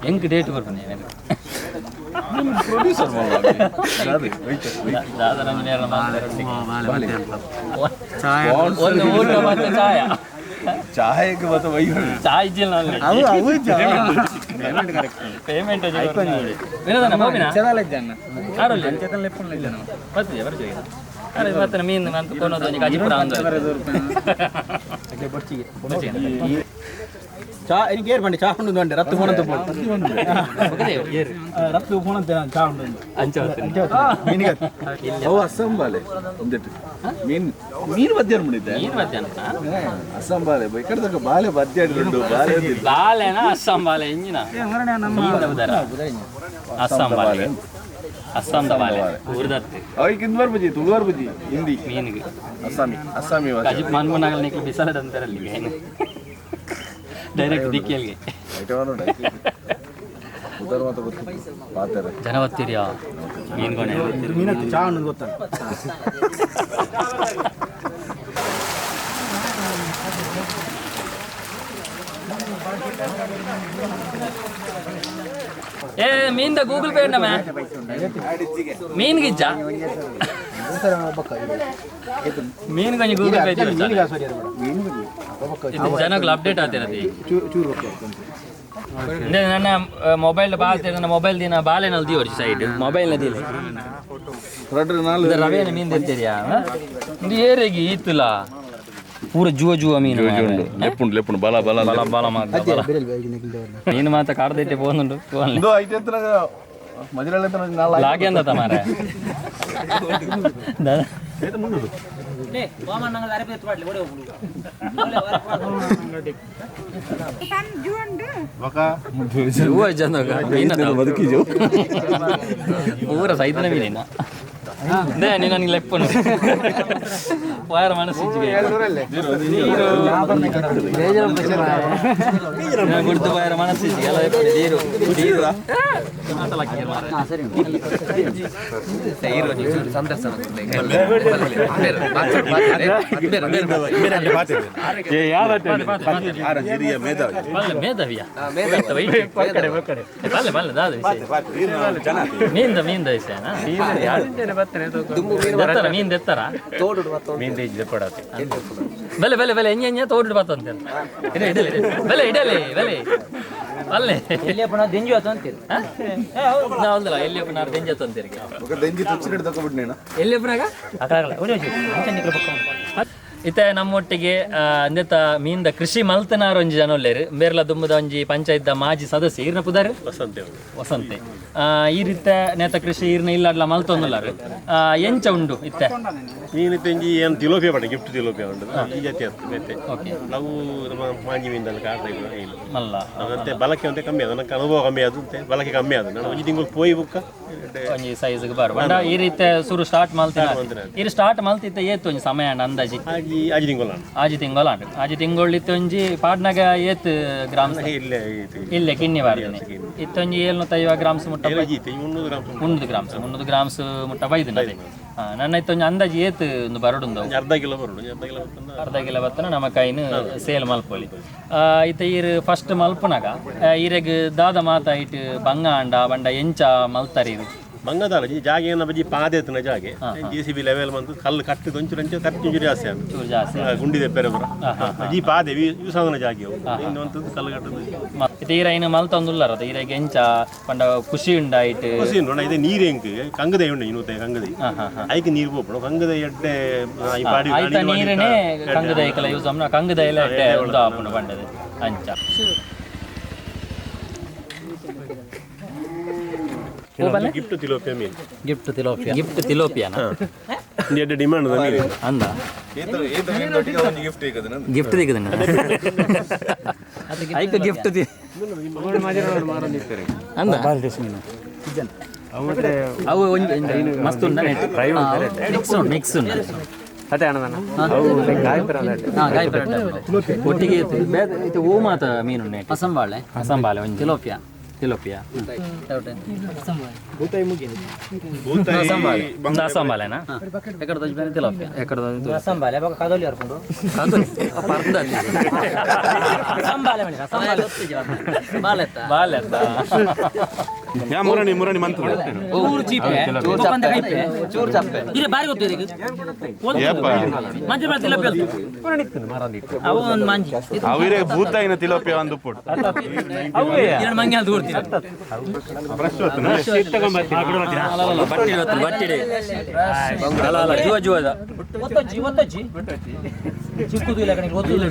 Speaker 1: ಎಂಕ್ ಡೇಟ್ ಬರ್ಪುನೆ.
Speaker 4: ಪ್ರೊಡ್ಯೂಸರ್
Speaker 1: ದಾದಾ ನಂಜಿ ನೇರ ಒಂದು ಊಟ ಮತ್ತೆ ಚಾಯ.
Speaker 4: ಚಾಯಕ್ಕೆ ಮತ್ತೆ ವೈ
Speaker 1: ಚಾಯ್ ಇಜ್ಜಿಲ್ಲ. ಪೇಮೆಂಟ್ ವಿನೋದನ ಮೋಬಿನ ಆರೋಲಿ ಬರ್ತದೆ ಬರ್ತೀವಿ. ಅರೆ ಮತ್ತೆ ಮೀನು ಅಂತ ಕೊನೋದು ಒಂಜಿ ಕಾಜಿಪುರ ಅಂದು.
Speaker 3: ಚಾ എനിക്ക് ಏರ್ ಬಂಡಿ ಚಾ ಉಂಡು ಅಂಡೆ ರತ್ತು ಫೋನ್ ಅಂತ ರತ್ತು ಫೋನ್ ಅಂತ ಚಾ ಉಂಡು.
Speaker 1: ಅಂಚ ಬರ್ತೀನಿ.
Speaker 4: ಅವು ಅಸ್ಸಾಂ ಬಾಲೆ ಒಂದಿಟ್ಟು ಮೀನ್ ಮೀನ್ ಮಧ್ಯಾಹ್ನ ಮುಡಿದ್ದೆ.
Speaker 1: ಮೀನು ಮಧ್ಯಾಹ್ನ.
Speaker 4: ಅಸ್ಸಾಂ ಬಾಲೆ ಕಡೆದಕ್ಕ ಬಾಲೆ ಮಧ್ಯಾಹ್ನ ಉಂಡು ಬಾಲೆ ಅಂದಿದ್ದು.
Speaker 1: ಬಾಲೆನಾ ಅಸ್ಸಾಂ ಬಾಲೆ ಇಂಜಿನ ಅಸ್ಸಾಂ ಬಾಲೆ ಅಸ್ಸಾಂದ ಬಾಲೆ ಊರ್ದತ್ತೆ.
Speaker 4: ಅವಿಗೆ ಇಂದ್ವಾರ್ ಬಜಿ ತುಳುವಾರ್ ಬಜಿ ಹಿಂದಿ
Speaker 1: ಮೀನಿಗೆ
Speaker 4: ಅಸ್ಸಾಮಿ ಅಸ್ಸಾಮಿ ಭಾಷೆ.
Speaker 1: ಕಜಿಪ್ ಮನ್ಮನಾಗಲ್ ನಿಕ್ಲು ಬಿಸಾಲಡ್ ಅಂತಾರಲ್ಲಿ ಡೈರೆಕ್ಟ್ ದಿಕ್ಕಿಯಲ್ಗೆ.
Speaker 4: ಉದರ್ ಮಾತ ಗೊತ್ತು ಪಾತಾರೆ.
Speaker 1: ಜನ ಬತ್ತೀರಿಯಾ ಮೀನ್ಗೊನೆ?
Speaker 3: ಮೀನತ್ತು ಚಾ ಉಂಡು ಗೊತ್ತಲ್ಲ.
Speaker 1: ಏ ಮೀನ್ದ ಗೂಗಲ್ ಪೇ ಉಂಡಮ್ಮ ಮೀನ್ ಗಿಜ್ಜ ಮೀನ್ ಕೊಂಚ ಗೂಗಲ್ ಪೇ ಇದು ಜನಗಳು ಅಪ್ಡೇಟ್ ಆಗ್ತಿರತಿ. ನನ್ನ ಮೊಬೈಲ್ ಬಾಲ್ ನನ್ನ ಮೊಬೈಲ್ ದಿನ ಬಾಲೆನಲ್ಲಿ ದಿವರ್ಜಿ ಸೈಡ್ ಮೊಬೈಲ್ ನದಿಲೆ.
Speaker 4: ರಡ್ರು ನಾಲ್
Speaker 1: ರವೇನ ಮೀನ್ తెತ್ತಿರಿಯಾ ಇದು ಏರೆಗಿ ಈತುಲ ಪೂರ ಜುವ ಜುವ ಮೀನು.
Speaker 4: ಲೆಪ್ಪುಂಡು ಲೆಪ್ಪುಂಡು ಬಲ ಬಲ
Speaker 1: ಬಲ ಬಲ ಮಾತ್ರ ಬಲ ನೀನು ಮಾತ್ರ ಕಾಡ್ದೈತೆ ಪೋನುಂಡು.
Speaker 4: ಇಂದು ಐತೆ ಮಜಿರಳ್ಳಿ ನಾಲ್
Speaker 1: ಲಾಗೆ ಅಂದತ ಮಾರೆ.
Speaker 5: ಲೇ ವಾಮನ್ ನಂಗಲ್ ಅರೆ ಬೇತ್ ಪಾಡ್ಲೆ ಓಡೆ ಹೋಗುಡು.
Speaker 1: ಜುವ ಜನಗ ಮೀನ
Speaker 4: ಬದುಕಿಜು
Speaker 1: ಪೂರ ಸೈತನ ಮೀನಿನ they ನೀನು ನನಗೆ ಲೆಪ್ಪನು ವಾರ ಮನಸ್ಸು ಗುಡ್ದು ಬಾಯರ ಮನಸ್ಸು ಎಲ್ಲ ನೀರು ನೀರು ಮೇಧಾವಿಯಾ ಬಲ್ಲೆ ಬಲ್ಲೆ ದಾದ ಮೀನ್ದ ಮೀನ್ದ ವಿಷಯನಾ ಎತ್ತರ ಮೀನ್ ಎತ್ತರ ಬೆಲೆ ಬೆಲೆ ಬೆಲೆ ಎಂಜ ಎಂಜ ತೋಡು ಬತ್ತಂತೆ ಇಡಲಿ ಬೆಲೆ ಇಡಲಿ ಬೆಲೆ ಅಲ್ಲೇ
Speaker 5: ಎಲ್ಲಿಯಪ್ಪನ ದೆಂಜು ಆತು ಅಂತೀರಿ.
Speaker 1: ಹೌದಲ್ಲ ಎಲ್ಲಿಯಪ್ಪನ ದೆಂಜು ಆತು ಅಂತೀರಿ.
Speaker 4: ದೆಂಜಿ ತುಚ್ಚಿನ ತಗೊಬಿಟ್ಟು ನೀನು
Speaker 1: ಎಲ್ಲಿಯಪ್ಪನಾಗ
Speaker 5: ಅಕ್ಕಾಗಲ್ಲ ಒಳ್ಳೆ ಅಂಚೆ ನಿಕ್ಲು ಪಕ್ಕ.
Speaker 1: ಇತ್ತೆ ನಮ್ಮೊಟ್ಟಿಗೆ ಅಂದೆತ ಮೀನ್ದ ಕೃಷಿ ಮಲ್ತನಾರ್ ಒಂಜಿ ಜನ ಉಲ್ಲೇರು ಬೇರ್ಲ ದುಂಬುದ ಒಂಜಿ ಪಂಚಾಯತ್ ಮಾಜಿ ಸದಸ್ಯ ಈರ್ನ ಪುದರ್
Speaker 3: ವಸಂತೆ
Speaker 1: ವಸಂತೆ. ಈ ರೀತಿ ನೇತ ಕೃಷಿ ಈರ್ನ ಇಲ್ಲಾಡ್ಲ ಮಲ್ತೊಂದುಲ್ಲಾರು ಎಂಚ ಉಂಡು ಇತ್ತೆ
Speaker 3: ಮೀನು ತೆಂಜಿ ಏನು ತಿಲೋಪಿಯ ಪಡ ಗಿಫ್ಟ್ ತಿಲೋಪಿಯ ಉಂಡು ಈ ಜಾತಿ ಅತ್ತು ಬೇತೆ.
Speaker 1: ಓಕೆ.
Speaker 3: ನಾವು ನಮ್ಮ ಮಾಂಜಿ ಮೀನ್ದಲ್ಲಿ ಕಾಡ್ದ ಇಲ್ಲ
Speaker 1: ಮಲ್ಲ
Speaker 3: ನಮ್ಮಂತೆ ಬಳಕೆ ಅಂತೆ ಕಮ್ಮಿ ಅದು ನನಗೆ ಅನುಭವ ಕಮ್ಮಿ ಅದು ಅಂತೆ ಬಳಕೆ ಕಮ್ಮಿ ಅದು ನಾನು ಒಂಜಿ ತಿಂಗಳು ಪೋಯಿ ಬುಕ್ಕ
Speaker 1: ಒಂಜಿ ಸೈಜ್ ಬಾರು ಬಂಡ ಈ ರೀತಿ ಸುರು ಸ್ಟಾರ್ಟ್ ಮಲ್ತಿನ ಇರು ಸ್ಟಾರ್ಟ್ ಮಲ್ತಿತ್ತ ಏತು ಒಂಜಿ ಸಮಯ ಅಂಡ ಅಂದಾಜಿ
Speaker 3: ಆಜಿ ಆಜಿ ತಿಂಗಳು ನಾನು
Speaker 1: ಆಜಿ ತಿಂಗಳು ಅಂಡು ಆಜಿ ತಿಂಗಳು ಇತ್ತು ಒಂಜಿ ಪಾಡ್ನಾಗ ಏತ್ ಗ್ರಾಮ್ಸ್
Speaker 3: ಇಲ್ಲೇ ಇದು
Speaker 1: ಇಲ್ಲೇ ಕಿನ್ನಿ ಬಾರ್ದಿನಿ ಇತ್ತೊಂಜಿ 750 ಗ್ರಾಮ್ಸ್ ಮುಟ್ಟ
Speaker 3: ಜೀತೆ 300 ಗ್ರಾಮ್
Speaker 1: 300 ಗ್ರಾಮ್ಸ್ 300 ಗ್ರಾಮ್ಸ್ ಮುಟ್ಟ ಬೈದು ಅದೇ ನನ್ನ ಇತ್ತೊಂಜಿ ಅಂದಾಜಿ ಏತ್ ಒಂದು ಬರಡುಂದು
Speaker 3: ಅರ್ಧ ಕಿಲೋ ಬರಡು ಅರ್ಧ ಕಿಲೋ ಬರ್ತದೆ.
Speaker 1: ಅರ್ಧ ಕಿಲೋ ಬತ್ತನ ನಮ್ಮ ಕೈನು ಸೇಲ್ ಮಲ್ಪೊಲಿ. ಇತ್ತ ಈರು ಫಸ್ಟ್ ಮಲ್ಪುನಾಗ ಈರೆಗ್ ದಾದ ಮಾತ ಇಟ್ಟು ಬಂಗ ಅಂಡ ಬಂಡ ಎಂಚ ಮಲ್ತಾರಿ ಇದು
Speaker 3: ಬಂಗದಾಲ ಈ ಜಾಗೆ ಏನ ಬಜಿ ಪಾದೆ ಎತ್ತನ ಜಾಗೆ J C B level ಬಂದು ಕಲ್ಲು ಕಟ್ಟಿದ ಒಂಚೂರು ಒಂಚೂರು ಕಟ್ಟಿ ಒಂಚೂರು ಜಾಸ್ತಿ ಆಗುತ್ತೆ
Speaker 1: ಚೂರು ಜಾಸ್ತಿ
Speaker 3: ಗುಂಡಿದೆ ಪೆರೆ ಬರ ಜಿ ಪಾದೆ ಯೂಸ್ ಆಗೋಣ ಜಾಗೆ ಅವು ಇನ್ನೊಂಥದ್ದು ಕಲ್ಲು ಕಟ್ಟದು
Speaker 1: ಇತ್ತ ಈರ ಇನ್ನು ಮಲ್ತೊಂದುಲ್ಲಾರ ಈರೆಗ್ ಎಂಚ ಪಂಡ ಖುಷಿ ಉಂಡ ಇಟ್ಟು
Speaker 3: ಖುಷಿ ಉಂಟು ಇದೆ ನೀರು ಎಂಕ್ ಕಂಗದೆ ಉಂಡು ಇನ್ನೂತೆ ಕಂಗದೆ ಐಕ್ ನೀರು ಪೋಪುಂಡು ಕಂಗದೆ ಎಡ್ಡೆ ಈ ಪಾಡಿ
Speaker 1: ಆಯ್ತ ನೀರನೇ ಕಂಗದ ಐಕಲ ಯೂಸ್ ಅಮ್ನ ಕಂಗದ ಎಲ್ಲ ಎಡ್ಡೆ ಉಂದು ಆಪುಂಡು ಪಂಡದೆ ಅಂಚ
Speaker 3: ಗಿಫ್ಟ್ ತಿಲೋಪಿಯ ಮೀನು
Speaker 5: ಗಿಫ್ಟ್ ತಿಲೋಪಿಯಾ
Speaker 1: ಗಿಫ್ಟ್ ತಿಲೋಪಿಯಾನ
Speaker 3: ಎಡ್ಡೆ ಡಿಮಾಂಡ್ ಅದ ಮೀನು
Speaker 1: ಅಂದ ಗಿಫ್ಟ್ ದಿಕ್ಕದ ಐಕ ಗಿಫ್ಟ್ the ಅಂದ ಅವು ಒಂಜಿ ಮಸ್ತ್ ಉಂಡ ಮಿಕ್ಸ್ ಉಂಡು ಮಿಕ್ಸ್ ಉಂಡು ಒಟ್ಟಿಗೆ ಇದು ಓ ಮಾತ ಮೀನು
Speaker 5: ಅಸಂಬಾಳೆ
Speaker 1: ಅಸಂಬಾಳೆ ಒಂಜಿ
Speaker 5: ತಿಲೋಪಿಯಾ
Speaker 1: ತಿಲೋಪಿಯಾ ಅಸಂಬಾಳೆನಾ
Speaker 5: ಎಕಡೆ ದೊಜ್ಜೆ ತಿಲೋಪಿಯಾ
Speaker 1: ಎಕಡೆ
Speaker 5: ಅಸಂಬಾಳೆ ಬೊಕ ಕದೋಲಿ ಅರ್ಪುಂಡು ಅಸಂಬಾಳೆ ಮಣಿ ಅಸಂಬಾಳೆ ಬಾಲೆತ್ತ
Speaker 1: ಬಾಲೆತ್ತ
Speaker 4: ಮುರಣಿ ಮುರಣಿ ಮಂತ್
Speaker 5: ಚೂರು ಚೀಪೆ ಚೂರು ಕೈಪೆ ಚೂರು ಚಪ್ಪೆ ಇರೆ ಬಾರಿ ಗೊತ್ತು ಇದಕ್ಕೆ ಮಂಜು ಮೇಲೆ ತಿಲೋಪಿಯಾ ಅವು ಒಂದು ಮಂಜಿ
Speaker 4: ಅವಿರೇ ಭೂತಾಯಿನ ತಿಲೋಪಿಯ ಒಂದು ಪುಟ್
Speaker 5: ಎರಡು ಮಂಗೆ ಅಲ್ಲಿ ದೂರ್ತೀನಿ
Speaker 1: ಬಟ್ಟಿ ಬಟ್ಟಿ ಅಲ್ಲ ಅಲ್ಲ ಜುವ ಜುವದ
Speaker 5: ಒತ್ತಜ್ಜಿ ಒತ್ತಜ್ಜಿ ಚಿಕ್ಕದು ಇಲ್ಲ ಕಣೆ ಗೊತ್ತು ಇಲ್ಲ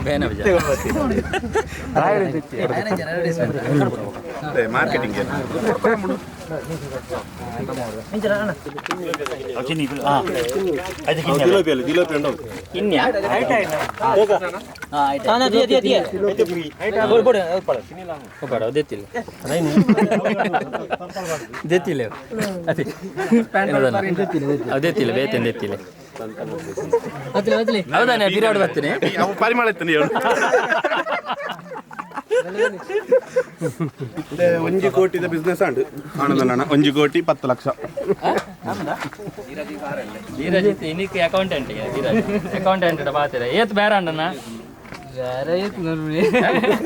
Speaker 1: ಬೇನ ಬಿಜ
Speaker 4: ಮಾರ್ಕೆಟಿಂಗ್
Speaker 3: ತಿಲೋಪಿಯ ತಿಲೋಪಿಯ ಉಂಟು
Speaker 1: ಇನ್ಯಾ ಬೇಡ ದೆತ್ತಿಲ್ಲ ದೆತ್ತಿಲ್ಲ ಅದೇ ಅದೇತಿಲ್ಲ ಬೇತೇನು ದೆತ್ತಿಲ್ಲ ಹೌದಾನೆ ಬಿರಿಯಾಡು ಬರ್ತೀನಿ
Speaker 4: ಅವು ಪರಿಮಳ ಇತ್ತು ಹೇಳು ಒಂಜಿ ಕೋಟಿದ ಬಿಸ್ನೆಸ್ ಅಂಡು ಆನಂದಣ್ಣ 1 ಕೋಟಿ 10 ಲಕ್ಷ.
Speaker 1: ಧೀರಜ್ ಇನ್ನಿಕ್ಕೆ ಅಕೌಂಟೆಂಟ್ ಧೀರಜ್ ಅಕೌಂಟೆಂಟ್ ಬಾತಿರ ಏತ್ ಬೇರೆ ಅಂಡಣ್ಣ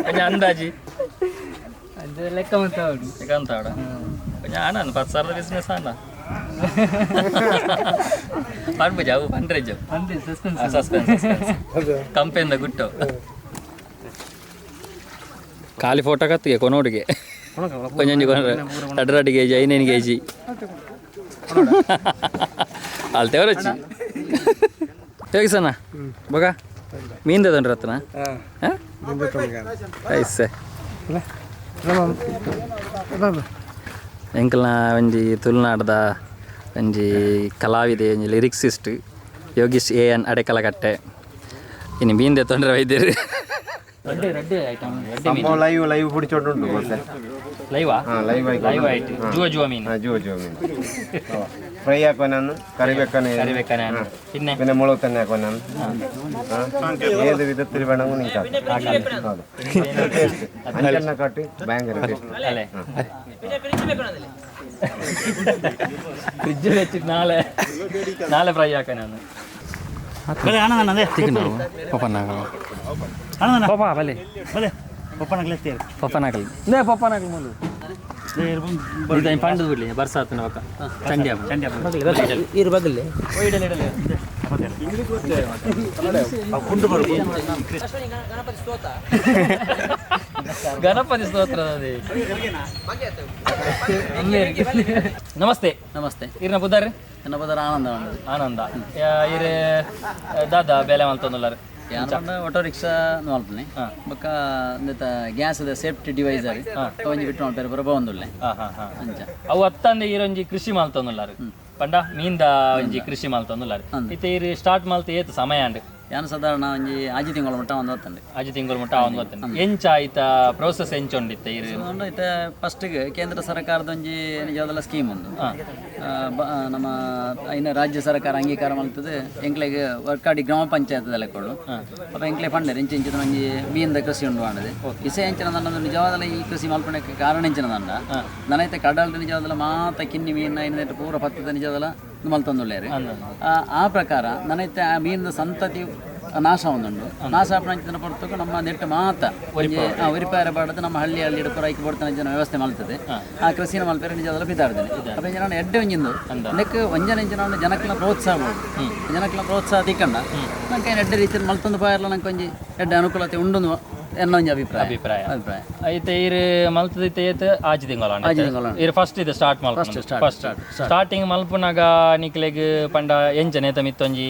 Speaker 1: ಒಂಜಿ ಅಂದಾಜಿ
Speaker 5: ಲೆಕ್ಕ ಅಂತ
Speaker 1: ಲೆಕ್ಕ ಅಂತ ಒಂಜಿ ಆನಂದ್ 10 ಸಾವಿರದ ಬಿಸ್ನೆಸ್ ಅಣ್ಣ ಪನ್ಪುಜ ಅವು ಪನ್ರೆಜ್ಜು ಸಸ್ಪೆನ್ಸ್ ಕಂಪೆಯಿಂದ ಗುಟ್ಟು ಖಾಲಿ ಫೋಟೋ ಕತ್ತಿಗೆ ಕೊನೋಡಿಗೆ ಒಂಜೊಂಜಿ ಕೊನ ರಡ್ಡು ರಡ್ಡು K G 5 K G ಅಲ್ತೆವರಚ್ಚಿ ಹೇಗೆ ಸಣ್ಣ ಬಗ ಮೀನ್ದದೊಂಡು ರತ್ನ ಐಸೆ ಎಂಕಲ್ನ ಒಂಜಿ ತುಳುನಾಡ್ದ ಒಂಜಿ ಕಲಾವಿದೆ ಒಂಜಿ ಲಿರಿಕ್ಸಿಸ್ಟ್ ಯೋಗೀಶ್ ಎ ಎನ್ ಅಡೆಕಲಕಟ್ಟೆ ಇನ್ನು ಮೀನ್ದೆ ತೊಂದರೆ ವೈದ್ಯರು
Speaker 7: ಲೈವ್ ಲೈವ್ പിടിച്ചോണ്ടുണ്ട് ബോസേ.
Speaker 1: ಲೈವಾ
Speaker 7: ಲೈವ್ ಆಗಿ
Speaker 1: ಲೈವ್ ಆಯ್ತು ಜುವ ಜುವ ಮೀನು
Speaker 7: ജുവ ജുവ മീൻ ഫ്രൈ ആക്കാനാണ്, കറി വെക്കാനാണ്,
Speaker 1: കറി വെക്കാനാണ്, പിന്നെ
Speaker 7: പിന്നെ മുളക് തന്നെ ആക്കാനാണ്. ഏത് വിധത്തിൽ വേണമെങ്കിൽ നിങ്ങൾക്ക് ആക്കാം. അഞ്ചെണ്ണക്കാട്ട് ഭയങ്കര ടേസ്റ്റ്
Speaker 1: അല്ലേ ഫ്രിഡ്ജിൽ വെച്ചിട്ട് നാളെ നാളെ ഫ്രൈ ആക്കാനാണ്. ಗಣಪತಿ ಸ್ತೋತ್ರ. ನಮಸ್ತೆ.
Speaker 8: ನಮಸ್ತೆ.
Speaker 1: ಇರ್ನ ಪುದರ್?
Speaker 8: ಎನ್ನ ಪುದರ್ ಆನಂದ ಉಂಡು.
Speaker 1: ಆನಂದ. ಇರ್ ದಾದಾ ಬೇಲೆ ಮಲ್ತೊಂದುಲ್ಲಾರ್?
Speaker 8: ಯಾನ್ ಆಟೋ ರಿಕ್ಷಾ ಮಲ್ಪುನೆ, ಬೊಕ್ಕ ಇಂದೆತ ಗ್ಯಾಸ್ ಸೇಫ್ಟಿ ಡಿವೈಸರ್ ಒಂಜಿ ಬಿಟ್ಟು ಮಲ್ಪೆರೆ ಪೂರ ಪೋವೊಂದುಲ್ಲೆ.
Speaker 1: ಹಾ ಹಾ ಹಾ
Speaker 8: ಅಂಚ.
Speaker 1: ಅವು ಅತ್ತಂದೆ ಈರೊಂಜಿ ಕೃಷಿ ಮಲ್ತೊಂದುಲ್ಲಾರ್ ಪಂಡ ಮೀನ್ದ ಒಂಜಿ ಕೃಷಿ ಮಲ್ತೊಂದುಲ್ಲಾರ್. ಇತ್ತೆ ಈರ್ ಸ್ಟಾರ್ಟ್ ಮಲ್ತ್ ಏತ್ ಸಮಯ ಆಂಡ್?
Speaker 8: ಯಾನ್ ಸಾಧಾರಣ ಒಂಜಿ 6 ತಿಂಗಳ ಮುಟ್ಟ ಒಂದು ಹೊತ್ತಂಡೆ.
Speaker 1: 6 ತಿಂಗಳು ಮುಟ್ಟ ಒಂದು ಬರ್ತೇನೆ. ಎಂಚ ಆಯ್ತ ಪ್ರೋಸೆಸ್ ಎಂಚ ಉಂಡಿತ್ತೆ ಈರ್?
Speaker 8: ಉಂಡು. ಇತ್ತೆ ಫಸ್ಟ್ಗೆ ಕೇಂದ್ರ ಸರ್ಕಾರದ ಒಂಜಿ ನಿಜವಾದಲ ಸ್ಕೀಮ್ ಉಂದು. ನಮ್ಮ ಇನ್ನು ರಾಜ್ಯ ಸರ್ಕಾರ ಅಂಗೀಕಾರ ಮಲ್ತದೆ ಎಂಕ್ಲೆಗ್ ವರ್ಕಾಡಿ ಗ್ರಾಮ ಪಂಚಾಯತ್ ಲೆಕ್ಕೊಡು. ಅಪ್ಪ ಎಂಕ್ಲೆ ಪಂಡೆರ್ ಇಂಚ ಇಂಚಿನ ಒಂಜಿ ಮೀನ್ದ ಕೃಷಿ ಉಂಡು ಮಾಡದೆ. ಇಸೆ ಎಂಚಿನ ದಂಡ ನಿಜವಾದಲ ಈ ಕೃಷಿ ಮಲ್ಪಣಕ್ಕೆ ಕಾರಣ ಎಂಚಿನ ದಂಡ ನನೈತೆ ಕಡಲ್ದ ನಿಜವಾದಲ ಮಾತ ಕಿನ್ನಿ ಮೀನ ಐನ ಪೂರ ಪತ್ತದ ನಿಜವಾದಲ ಮಲ್ತೊಂದುಲ್ಲೇರು. ಆ ಆ ಪ್ರಕಾರ ನನೈತೆ ಆ ಮೀನಿನ ಸಂತತಿ ನಾಶ ಒಂದುಂಡು. ನಾಶ ಆಪುನಂಚಿನ ಪೊರ್ತುಗು ನಮ್ಮ ನೆಟ್ ಮಾತ ಒಂಜಿ ಒರಿಪಾಯರ ಬಾಡದು ನಮ್ಮ ಹಳ್ಳಿ ಹಳ್ಳಿ ಪೂರ ಐಕ್ ಬೋಡ್ತನ ಜನ ವ್ಯವಸ್ಥೆ ಮಲ್ತದೆ. ಆ ಕೃಷಿನ ಮಲ್ಪೆರೆ ನಿಜವಾದಲ ಪಿದಾಡ್ದೇನೆ. ಅಪ್ಪ ಇಂಚಿನ ಎಡ್ಡೆ ಒಂಜಿಂದು ನೆಕ್ ಒಂಜನ ಇಂಚಿನ ಜನಕ್ಲ ಪ್ರೋತ್ಸಾಹ ಬೋಡು. ಜನಕ್ಲ ಪ್ರೋತ್ಸಾಹ ತಿಕ್ಕಂಡ ನಂಗೆ ಎಡ್ಡೆ ರೀತಿಯಲ್ಲಿ ಮಲ್ತೊಂದು ಪಾಯರ್ಲ ನಂಗೆ ಒಂಜಿ ಎಡ್ಡೆ ಅನುಕೂಲತೆ ಉಂಡು ಎನ್ನ ಒಂಜಿ ಅಭಿಪ್ರಾಯ.
Speaker 1: ಅಭಿಪ್ರಾಯ.
Speaker 8: ಅಭಿಪ್ರಾಯ.
Speaker 1: ಐತೆ ಈರ್ ಮಲ್ತದಿತ್ತೆ ಏತ್ 6 ತಿಂಗಳು?
Speaker 8: 6 ತಿಂಗಳು.
Speaker 1: ಈರ್ ಫಸ್ಟ್ ಇದು ಸ್ಟಾರ್ಟ್ ಮಲ್ಪ?
Speaker 8: Start,
Speaker 1: first starting ಮಲ್ಪುನಾಗ ನಿಕ್ಲೆಗ್ ಪಂಡ ಎಂಚ ನೇತ ಮಿತ್ತೊಂಜಿ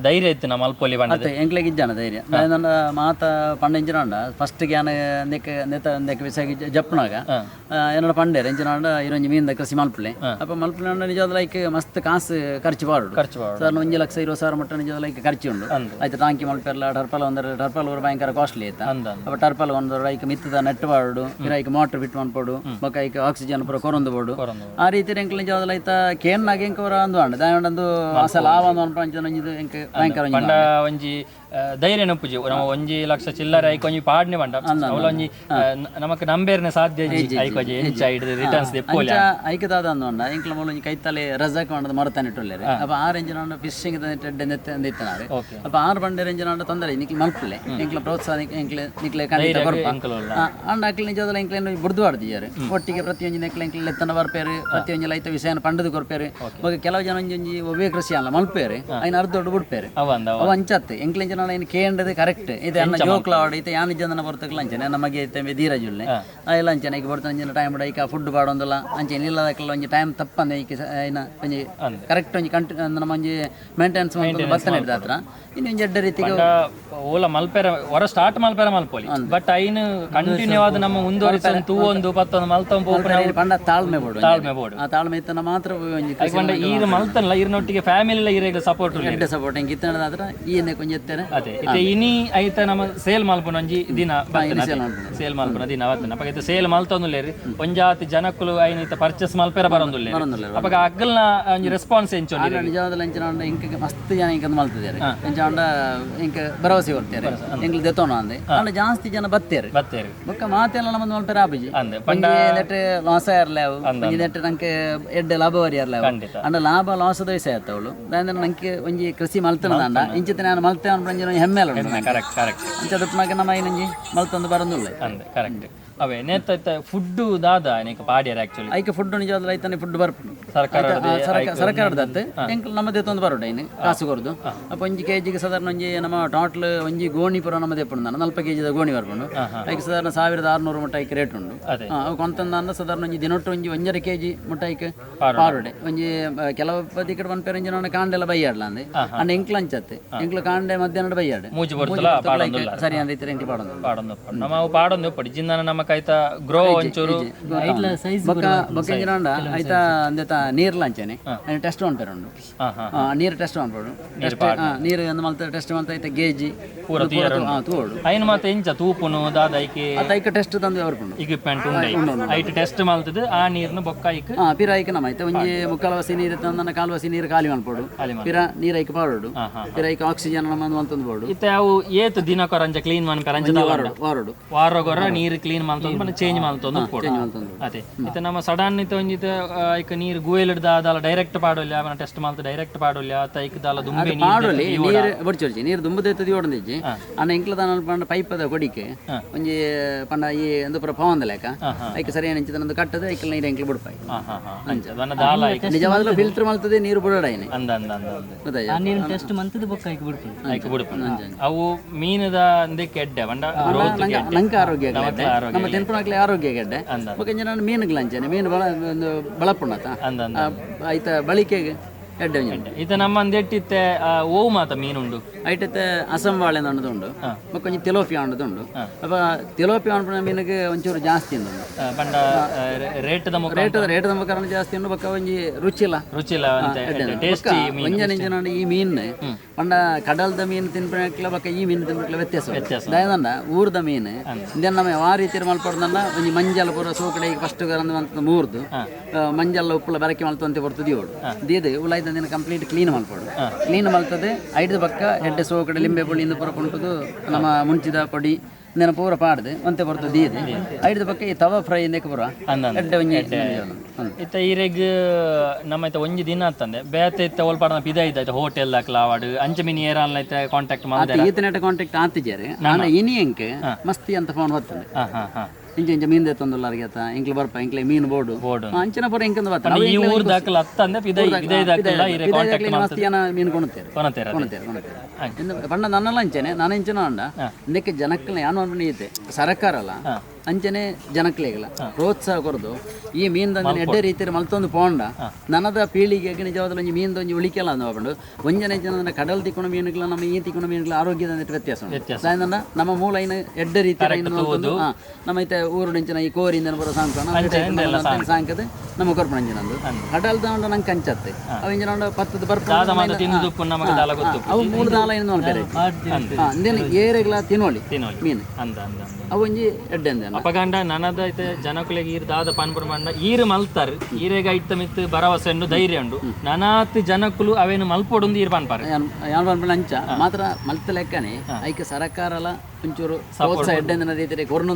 Speaker 1: ಧೈರ್ಯ ಇತ್ತು ನಮ್ಮ ಮಲ್ಪೊಲಿ ಪಂಡದು?
Speaker 8: ಅತ್ತೆ, ಎಂಕ್ಲೆಗ್ ಇಜ್ಜಾನ ಧೈರ್ಯ. ನನ್ನ ಮಾತ ಪಂಡ ಇಂಚಿನ ಫಸ್ಟ್ ಯಾನ್ ನೆಕ್ ನೆತ ನೆಕ್ ವಿಷಯ ಜಪ್ಪುನಾಗ ಏನಡ ಪಂಡೇರ್ ಎಂಚಿನ ಇರೊಂಜಿ ಮೀನ್ದ ಕೃಷಿ ಮಲ್ಪಲೆ. ಅಪ್ಪ ಮಲ್ಪಲೆ ನಿಜವಾದ ಲೈಕ್ ಮಸ್ತ್ ಕಾಸು ಖರ್ಚು ಪಾಡುಡು.
Speaker 1: ಖರ್ಚು ಪಾಡುಡು.
Speaker 8: ಸರ್ 1,20,000 ಮಟ್ಟ ನಿಜವಾದ ಲೈಕ್ ಖರ್ಚು ಉಂಡು. ಆಯ್ತು, ಟಾಂಕಿ ಮಲ್ಪೆರ್ಲ ಟರ್ಪಲ್ ಒಂದರ ಟರ್ಪಲ್ ಊರು ಭಯಂಕರ ಕಾಸ್ಟ್ಲಿ ಆಯ್ತಾ. ಅಪ್ಪ ಟರ್ಪಲ್ ಒಂದು ಐಕ್ ಮಿತ್ತದ ನೆಟ್ ಪಾಡುಡು, ಐಕ್ ಮೋಟರ್ ಫಿಟ್ ಮನ್ಪೊಡು, ಬೊಕ್ಕ ಐಕ್ ಆಕ್ಸಿಜನ್ ಪೂರ ಕೊರೊಂದು ಬೋಡು. ಆ ರೀತಿ ಎಂಕ್ಲ ನಿಜವಾದ ಐತ ಕೇನ್ನಾಗ ಎಂಕ್ ಅವರ ಅಂದು ಅಂಡ ದಾಯೊಂಡು ಅಸಲ್ ಆವ ಅಂದು ಅನ್ಪ ಅಂಚಿನ ಒಂಜಿ ಎಂಕ್ ಭಯಂಕರ ಒಂಜಿ
Speaker 1: ಪಂಡ ಒಂಜಿ ಧೈರ್ಯ ನೊಪ್ಪುಜಿ. ನಮ್ಮ 1 ಲಕ್ಷ ಚಿಲ್ಲರೆ ಐಕ್ ಒಂಜಿ ಪಾಡ್ನೆ ಪಂಡ ಅವಳ ಒಂಜಿ ನಮಕ್ ನಂಬೇರ್ನೆ ಸಾಧ್ಯ ಇಜ್ಜಿ. ಐಕ್ ಒಂಜಿ ಎಂಚ ಹಿಡ್ದು ರಿಟರ್ನ್ಸ್ ದೆಪ್ಪೋಲಿ.
Speaker 8: ಅಂಚ ಐಕದಾದ ಅಂದು ಎಂಕ್ಲ ಮೂಲ ಒಂಜಿ ಕೈತಲೆ ರಜಾಕ್ ಮಾಡದ ಮರತಾನೆ ಇಟ್ಟುಲ್ಲೇರು. ಅಪ್ಪ ಆರು ಇಂಚಿನ ಫಿಶಿಂಗ್ ನೆತ್ತಿನಾರು. ಅಪ್ಪ ಆರು ಬಂಡೆ ಇಂಚಿನ ತೊಂದರೆ ನಿಕ್ಲೆ ಮಲ್ಪಲೆ ಎಂಕ್ಲ ಪ್ರೋತ್ಸಾಹ ಎಂಕ್ಲೆ ನಿಕ್ಲೆ ಖಂಡಿತ ಕೊರ್ಪ. ಅಂಡ ಅಕ್ಲೆ ನಿಜವಾದಲ ಎಂಕ್ಲೆ ಬುಡ್ದು ಆಡ್ದಿದ್ದಾರೆ. ಒಟ್ಟಿಗೆ ಪ್ರತಿಯೊಂಜಿ ನೆಕ್ಲೆ ಎಂಕ್ಲೆ ಲೆತ್ತನ ಬರ್ಪೇರು, ಪ್ರತಿಯೊಂಜಿ ಲೈತ ವಿಷಯನ ಪಂಡದು ಕೊರ್ಪೇರು. ಬೊಕ ಕೆಲವು ಜನ ಒಂಜಿ ಒಂಜಿ ಒವ್ವೇ ಕೃಷಿ ಅಲ್ಲ ಮಲ್ಪೇರು, ಐನ ಅರ್ಧ ದೊಡ್ಡ ಬಿಡ್ಪೇರು.
Speaker 1: ಅವಂದ
Speaker 8: ಅವ ಅಂಚತ್ತೆ ಎಂಕ್ಲೆ ಇಂಚಿನ ಐನ್ ಕೇಂಡದು ಕರೆಕ್ಟ್ ಇದು ಅನ್ನ ಜೋಕ್ಲ ಆಡು ಇತ್ತೆ ಯಾನ್ ಇಜ್ಜಂದನ ಬರ್ತಕ್ಲ ಅಂಚನೆ ನಮಗೆ ಇತ್ತೆ ಧೀರಜುಲ್ಲೆ ಎಲ್ಲ ಅಂಚನೆ ಈಗ ಬರ್ತಾನೆ ಅಂಚಿನ ಟೈಮ್ ಐಕ ಫುಡ್ ಪಾಡೊಂದುಲ್ಲ. ಅಂಚೆ ಇಲ್ಲದಕ್ಲ ಒಂಜಿ ಟೈಮ್ ತಪ್ಪಂದೆ ಐಕೆ ಐನ ಒಂಜಿ ಕರೆಕ್ಟ್ ಒಂಜಿ ಕಂಟಿ ನಮ್ಮ ಒಂಜಿ ಮೇಂಟೆನೆನ್ಸ್ ಬರ್ತನೆ ಹಿಡ್ದು ಹತ್ರ ಇನ್ನು ಒಂಜಿ ಎಡ್ಡೆ ರೀತಿಗೆ.
Speaker 1: ಪಂಡ ಓಲ ಮಲ್ಪೆರ ಹೊರ ಸ್ಟಾರ್ಟ್ ಮಲ್ಪೆರ ಮಲ್ಪೊಲಿ, ಬಟ್ ಐನ್ ಕಂಟಿನ್ಯೂ ಆದ ನಮ್ಮ ಮುಂದುವರಿಸ ತೂವೊಂದು ಪತ್ತೊಂದು ಮಲ್ತೊಂದು ಪೋಪುನ.
Speaker 8: ಪಂಡ ತಾಳ್ಮೆ ಬೋಡು.
Speaker 1: ತಾಳ್ಮೆ ಬೋಡು.
Speaker 8: ಆ ತಾಳ್ಮೆ ಇತ್ತನ ಮಾತ್ರ ಒಂಜಿ
Speaker 1: ಐಕ್ ಪಂಡ ಈರ್ ಮಲ್ತನ್ಲ ಈರ್ನೊಟ್ಟಿಗೆ ಫ್ಯಾಮಿಲಿ ಈರೆಗ್ ಸಪೋರ್ಟ್.
Speaker 8: ಎಡ್ಡೆ ಸಪೋರ್ಟ್ ಎಂಕ್ ಇತ್ತನದಾದ್ರ ಈ ಎಣ್ಣೆ ಕೊಂಚ ಎತ್ತೇನೆ.
Speaker 1: ಅದೇ, ಇತ್ತೆ ಇನಿ ಐತ ನಮ್ಮ ಸೇಲ್ ಮಲ್ಪುನ ಒಂಜಿ ದಿನ, ಸೇಲ್ ಮಲ್ಪುನ ದಿನ ಬರ್ತನೆ. ಅಪಗ ಇತ್ತೆ ಸೇಲ್ ಮಲ್ತೊಂದುಲ್ಲೇರಿ. ಒಂಜಾತಿ ಜನಕ್ಕುಲು ಐನ್ ಇತ್ತೆ ಪರ್ಚೇಸ್ ಮಲ್ಪೆರ ಬರೊಂದುಲ್ಲೇರಿ. ಅಪಗ ಅಗ್ಗಲ್ನ ಒಂಜಿ ರೆಸ್ಪಾನ್ಸ್ ಎಂಚ ಉಂಡು?
Speaker 8: ಆಂಡ ನಿಜವಾದ ಇಂಚಿನ ಇಂಕ್ ಮಸ್ತ್ ಜನ ಇಂಕ್ ಮಲ್ತಿದ್ದಾರೆ. ಎಂಚ ಆಂಡ ಇಂಕ್ ಭರವಸೆ ಕೊಡ್ತಾರೆ, ಎಂಕ್ಲು ದೆತ್ತೋಣ ಅಂದೆ. ಆಂಡ ಜಾಸ್ತಿ ಜನ ಬತ್ತೇರು.
Speaker 1: ಬತ್ತೇರು.
Speaker 8: ಬೊಕ್ಕ ಮಾತೆಲ್ಲ ನಮ್ಮದು ಮಲ್ಪೆರ ಆಪುಜಿ.
Speaker 1: ಅಂದೆ.
Speaker 8: ಒಂಜಿ ನೆಟ್ ಲಾಸ್ ಆಯರ್ಲೆ ಅವು, ಒಂಜಿ ನೆಟ್ ನಂಗೆ ಎಡ್ಡೆ ಲಾಭ ವರಿಯರ್ಲೆ ಅವು. ಅಂಡ ಲಾಭ ಲಾಸದ ವಿಷಯ ಆತವಳು. ದಾಂದ್ರೆ ನಂಗೆ ಒಂಜಿ ಕೃಷಿ ಮಲ್ತನ ದಾಂಡ ಇಂಚಿತ ನಾನು ಮಲ್ತೆ ಅನ್ಪಂಜಿನ ಒಂಜಿ ಹೆಮ್ಮೆ ಉಂಟು ನಂಗೆ.
Speaker 1: ಕರೆಕ್ಟ್ ಕರೆಕ್ಟ್
Speaker 8: ಅಂಚ ದುಪ್ಪನಾಗ ನಮ್ಮ ಐನಂಜಿ ಮಲ್ತೊಂದು ಬರಂದುಲ್ಲೆ.
Speaker 1: ಅಂದೆ, ಕರೆಕ್ಟ್. ಅವೇ ನೇತ ಫುಡ್ ದಾದ ನೀಕ ಪಾಡ್ಯರ ಆಕ್ಚುಲಿ?
Speaker 8: ಐಕೆ ಫುಡ್ ನಿಜವಾದ ಐತಾನೆ ಫುಡ್ ಬರ್ಪುಂಡು.
Speaker 1: ಸರ್ಕಾರ?
Speaker 8: ಸರ್ಕಾರದತ್ತು ಎಂಕ್ಲು ನಮ್ಮದೇ ತೊಂದು ಬರೋಡು ಐನು ಕಾಸು ಕೊರ್ದು. ಅಪ್ಪ ಒಂಜಿ ಕೆಜಿಗೆ ಸಾಧಾರಣ ಒಂಜಿ ನಮ್ಮ ಟೋಟಲ್ ಒಂಜಿ ಗೋಣಿ ಪೂರ ನಮ್ಮದೇ ಪುಂಡು. ನಾನು 40 ಕೆಜಿದ ಗೋಣಿ ಬರ್ಪುಂಡು. ಐಕ್ ಸಾಧಾರಣ 1600 ಮುಟ್ಟ ಐಕ್ ರೇಟ್ ಉಂಡು. ಅವು ಕೊಂತಂದ ಸಾಧಾರಣ ಒಂಜಿ ದಿನೊಟ್ಟು ಒಂಜಿ 1.5 ಕೆಜಿ ಮುಟ್ಟ ಐಕ್ ಪಾರುಡೆ. ಒಂಜಿ ಕೆಲವು ಪದಿಕಡೆ ಪನ್ಪೇರು ಒಂಜಿ ನಾನು ಕಾಂಡೆಲ್ಲ ಬೈಯಾಡ್ಲ ಅಂದೆ. ಅಂಡ ಎಂಕ್ಲು ಅಂಚತ್ತೆ ಎಂಕ್ಲು ಕಾಂಡೆ ಮಧ್ಯಾಹ್ನ ಬೈಯಾಡು.
Speaker 1: ಮೂಜಿ ಬರ್ತಲ ಪಾಡೊಂದುಲ್ಲ.
Speaker 8: ಸರಿ ಅಂದ್ರೆ ಎಂಕ್ಲು ಪಾಡೊಂದು.
Speaker 1: ಪಾಡೊಂದು ನಮ್ಮ ಅವು ಪಾಡೊಂದು ಉಪ್ಪಡಿ ಜಿಂದನ ನಮ್ಮ ಕೈತ ಗ್ರೋ ಒಂಚೂರು.
Speaker 8: ಬೊಕ್ಕ ಬೊಕ್ಕ ಇಂಚಿನ ಐತ ಅಂದೆತ ನೀರ್ಲ ಅಂಚನೆ ಟೆಸ್ಟ್ ಮನ್ಪೆರೆ ಉಂಡು.
Speaker 1: ಹಾ ಹಾ
Speaker 8: ನೀರು ಟೆಸ್ಟ್ ಮನ್ಪೊಡು. ಟೆಸ್ಟ್ ನೀರು ಅಂದ್ ಮಲ್ತ ಟೆಸ್ಟ್ ಮಲ್ತ ಐತ ಗೇಜಿ
Speaker 1: ಪೂರ ತೂಯರ.
Speaker 8: ತೂವೊಡು.
Speaker 1: ಐನ್ ಮಾತ ಎಂಚ ತೂಪುನು ದಾದ ಐಕೆ?
Speaker 8: ಅತ್ತ ಐಕ ಟೆಸ್ಟ್ ತಂದು ಬರ್ಪುಂಡು.
Speaker 1: ಇಕ್ವಿಪ್ಮೆಂಟ್ ಉಂಡು. ಐಟ್ ಟೆಸ್ಟ್ ಮಲ್ತದು ಆ ನೀರ್ನ ಬೊಕ್ಕ ಐಕ್?
Speaker 8: ಪಿರ ಐಕ್ ನಮ್ಮ ಐತ ಒಂಜಿ ಮುಕ್ಕಾಲ್ ವಸಿ ನೀರು ತಂದನ ಕಾಲ್ ವಸಿ ನೀರು ಖಾಲಿ ಮನ್ಪೊಡು. ಪಿರ ನೀರು ಐಕ್ ಪಾಡೊಡು. ಪಿರ ಐಕ್ ಆಕ್ಸಿಜನ್ ನಮ್ಮ ಮಲ್ತೊಂದು ಬೋಡು.
Speaker 1: ಇತ್ತೆ ಅವು ಏತ್ ದಿನಕೊರ ಅಂಚ ಕ್ಲೀನ್ ಮನ್ಪೆರ ಅಂಚ ದಾಲ ಉಂಡ?
Speaker 8: ವಾರೊಡು.
Speaker 1: ವಾರಗೊರ ನೀರು ಕ್ಲೀನ್ ಮಲ್ತೊಂದು ಪಂಡ ಚೇಂಜ್ ಮಲ್ತೊಂದು ಉಪ್ಪೊಡು.
Speaker 8: ಮಲ್ತೊಂದು.
Speaker 1: ಅದೇ, ಇತ್ತೆ ನಮ್ಮ ಸಡನ್ ಇತ್ತೆ ಒಂಜಿ ಇತ್ತೆ ಐಕ್ ನೀರು ಗುವೆಲ್ ದಾಲ ಡೈರೆಕ್ಟ್ ಪಾಡೊಲ್ಯ, ಅವನ ಟೆಸ್ಟ್ ಮಲ್ತ ಡೈರೆಕ್ಟ್ ಪಾಡೊಲ್ಯ ಅತ್ತ ಐಕ್ ದಾಲ ದುಂಬೆ ನೀರು?
Speaker 8: ಪಾಡೊಲಿ. ನೀರು ಬೊಡ್ಚೊಡ್ಚಿ, ನೀರು ದುಂಬು ಓಡಂದಿಜ್ಜಿ. ಅಣ್ಣ ಎಂಕ್ಲ ದಾನ ಪಂಡ ಪೈಪದ ಕೊಡಿಕೆ ಒಂಜಿ ಪಂಡ ಈ ಒಂದು ಪೂರ ಪವಂದ ಲೆಕ್ಕ ಐಕ್ ಸರಿಯಾದ ಇಂಚಿನ ಕಟ್ಟದ ಐಕ್ ನೀರು ಎಂಕ್ಲ ಬುಡ್ಪಾಯಿ.
Speaker 1: ಹಾ ಹಾ ಹಾ ಅಂಚ ಅದನ್ನ ದಾಲ ಐಕ್
Speaker 8: ನಿಜವಾಗ್ಲೂ ಫಿಲ್ಟರ್ ಮಲ್ತದೆ ನೀರು ಬುಡಾಡಾಯಿನಿ.
Speaker 1: ಅಂದ ಅಂದ ಅಂದ ಅಂದ.
Speaker 8: ಗೊತ್ತಾಯ್ತಾ?
Speaker 5: ನೀರಿನ ಟೆಸ್ಟ್ ಮಂತದ ಬೊಕ್ಕ ಐಕ್ ಬಿಡ್ಪುಂಡು.
Speaker 1: ಐಕ್ ಬುಡ್ಪುಂಡು. ಅವು ಮೀನುದ ಅಂದಕ್ಕೆ ಎಡ್ಡೆ ಪಂಡ ಗ್ರೋತ್.
Speaker 8: ನಂಗೆ ಆರೋಗ್ಯ.
Speaker 1: ಆರೋಗ್ಯ.
Speaker 8: ನಮ್ಮ ನಮ್ಮ ತಿನ್ಪುನಕ್ಲೆ ಆರೋಗ್ಯ ಗೆಡ್ಡೆ ಬೊಕ್ಕ ಇಂಚಿನ ಮೀನುಗಳ ಅಂಚನೆ ಮೀನು ಬಳ ಒಂದು ಬಳಪುಣತ ಐತ ಬಳಿಕೆಗೆ ಎಡ್ಡೆ ಒಂಜಿ.
Speaker 1: ಇತ್ತ ನಮ್ಮ ಅಂದೆಟ್ಟಿತ್ತೆ ಓವು ಮಾತ ಮೀನುಂಡು
Speaker 8: ಐಟತ್ತೆ ಅಸಂಬಾಳೆ ಉಂಡು ಬೊಕ್ಕ ಒಂಜಿ ತಿಲೋಪಿ ಉಂಡು. ಅಪ್ಪ ತಿಲೋಪಿ ಅನ್ಪುನ ಮೀನಿಗೆ ಒಂಚೂರು ಜಾಸ್ತಿ ಉಂಡು.
Speaker 1: ಪಂಡ rate the
Speaker 8: rate rate the ಕಾರಣ ಜಾಸ್ತಿ ಉಂಡು. ಬೊಕ್ಕ ಒಂಜಿ ರುಚಿಲ
Speaker 1: ರುಚಿಲ ಟೇಸ್ಟಿ ಮೀನು.
Speaker 8: ಒಂಜನೆ ಇಂಚಿನ ಈ ಮೀನು ಪಂಡ ಕಡಲ್ದ ಮೀನು ತಿನ್ಪುನಕ್ಲ ಬೊಕ್ಕ ಈ ಮೀನು ತಿನ್ಪುನಕ್ಲ ವ್ಯತ್ಯಾಸ
Speaker 1: ವ್ಯತ್ಯಾಸ.
Speaker 8: ದಯದಂಡ ಊರ್ದ ಮೀನು ಇದನ್ನ ನಮ್ಮ ಯಾವ ರೀತಿ ಮಲ್ಪಡ್ದನ್ನ ಒಂಜಿ ಮಂಜಲ್ ಪೂರ ಸೋಕಡೆ ಫಸ್ಟ್ ಅಂತ ಮೂರ್ದು ಮಂಜಲ್ಲ ಉಪ್ಪುಲ ಬೆರಕೆ ಮಲ್ತಂತೆ ಬರ್ತದೆ ಇವಳು ದೀದು ಉಲಾಯ್ದ ದಿನ ಕಂಪ್ಲೀಟ್ ಕ್ಲೀನ್ ಮಲ್ಪಡು. ಕ್ಲೀನ್ ಮಲ್ತದೆ ಐದು ಪಕ್ಕ ಎಡ್ಡೆ ಸೋಕಡೆ ಲಿಂಬೆ ಪುಳಿ ಇಂದು ಪೂರ ಪುಂಟುದು ನಮ್ಮ ಮುಂಚಿದ ಪೊಡಿ ಇಂದೆನ ಪೂರ ಪಾಡ್ದು ಒಂತೆ ಬರ್ತದೆ ದೀದು ಐದು ಪಕ್ಕ ಈ ತವ ಫ್ರೈ ಇಂದಕ್ಕೆ ಪೂರ ಎಡ್ಡೆ ಒಂಜಿ.
Speaker 1: ಇತ್ತ ಈರೆಗ್ ನಮ್ಮ ಇತ್ತ ಒಂಜಿ ದಿನ ಅಂತಂದೆ ಬೇತೆ ಇತ್ತ ಒಲ್ಪಾಡನ ಪಿದ ಇದ್ದಾಯ್ತು ಹೋಟೆಲ್ ದಾಖಲಾವಾಡು ಅಂಚೆ ಮೀನು ಏರಾನ್ಲ ಇತ್ತ ಕಾಂಟ್ಯಾಕ್ಟ್ ಮಾಡಿದೆ
Speaker 8: ಈತನೆಟ ಕಾಂಟ್ಯಾಕ್ಟ್ ಆತಿಜಾರೆ ನಾನು ಇನಿ ಎಂಕ್ ಮಸ್ತಿ ಅಂತ ಫೋನ್ ಹೊತ್ತಂದೆ ಇಂಚ ಇಂಚ ಮೀನ್ ದೇತೊಂದುಲ್ಲಾರಿಗೆ ಆತ ಇಂಕ್ಲ ಬರ್ಪ ಇಂಕ್ಲೆ ಮೀನು ಬೋರ್ಡು
Speaker 1: ಬೋರ್ಡು
Speaker 8: ಅಂಚಿನ ಪೂರ ಇಂಕಂದು ಬರ್ತಾರೆ.
Speaker 1: ಈ ಊರು ದಾಖಲ ಅತ್ತಂದೆ ಪಿದೈ ಪಿದೈ ದಾಖಲ ಈರೆ ಕಾಂಟ್ಯಾಕ್ಟ್
Speaker 8: ಮಸ್ತಿ ಜನ ಮೀನು ಕೊಣುತ್ತೇವೆ
Speaker 1: ಕೊನತೇರ
Speaker 8: ಕೊಣುತ್ತೇವೆ ಕೊಣುತ್ತೇವೆ. ಪಂಡ ನನ್ನಲ್ಲ ಅಂಚನೆ ನಾನು ಇಂಚನ ಅಂಡ ಇದಕ್ಕೆ ಜನಕ್ಕಲ್ಲ ಯಾನು ಅನ್ಪಣೆ ಐತೆ ಸರಕಾರ ಅಲ್ಲ ಅಂಚನೆ ಜನಕ್ಲೇಗಲ ಪ್ರೋತ್ಸಾಹ ಕೊರದು ಈ ಮೀನ್ದ ಎಡ್ಡೆ ರೀತಿಯಲ್ಲಿ ಮಲ್ತೊಂದು ಪೋಂಡ ನನದ ಪೀಳಿಗೆಗೆ ನಿಜವಾದ ಒಂಜಿ ಮೀನ್ದ ಒಂಜಿ ಉಳಿಕೆಲ್ಲ ಅಂದ ಪಂಡು ಒಂಜನೆ ಜನ ಕಡಲ್ ತಿಕ್ಕೊಂಡ ಮೀನುಗಳ ನಮ್ಮ ಈ ತಿಕ್ಕೊಂಡ ಮೀನುಗಳ ಆರೋಗ್ಯದ ವ್ಯತ್ಯಾಸ ಉಂಟು. ನಮ್ಮ ಮೂಲ ಐನು ಎಡ್ಡೆ ರೀತಿ ನಮ್ಮ ಐತೆ ಊರು ಇಂಚಿನ ಈ ಕೋರಿಂದ ಬರೋ ಸಾಂಕ ಸಾಂಕದ ನಮ್ಮ ಕೊರ್ಪಣಂಜಿನಂದು ಕಡಲ್ದ ಉಂಡು ನಂಗೆ ಕಂಚತ್ತೆ ಅವು ಇಂಚಿನ ಉಂಡು ಪತ್ತದ ಬರ್ಪ ಅವು ಮೂರು ದಾಲ ಏನು ನೋಡ್ತಾರೆ ಅಂದೇನು ಏರೆಗ್ಲ ತಿನ್ನೋಳಿ ಮೀನು ಅವು ಒಂಜಿ ಎಡ್ಡೆ ಅಂದೆ.
Speaker 1: ಅಪಗಂಡ ನನದ ಐತೆ ಜನಕುಲೆಗ್ ಈರ್ ದಾದ ಪನ್ಪುರ ಮಂಡ ಈರು ಮಲ್ತಾರ್ ಈರೆಗ ಐತ ಮಿತ್ತು ಭರವಸೆ ಉಂಡು ಧೈರ್ಯ ಉಂಡು ನನಾತ್ ಜನಕುಲು ಅವೇನು ಮಲ್ಪೊಡುಂದು ಈರ್ ಪನ್ಪಾರು
Speaker 8: ಯಾನ್ ಪನ್ಪುನ ಅಂಚ ಮಾತ್ರ ಮಲ್ತ ಲೆಕ್ಕನೆ ಐಕೆ ಸರಕಾರಲ ಒಂಚೂರು ಪ್ರೋತ್ಸಾಹ ಎಡ್ಡೆ ರೀತಿಯಲ್ಲಿ ಕೊರ್ನು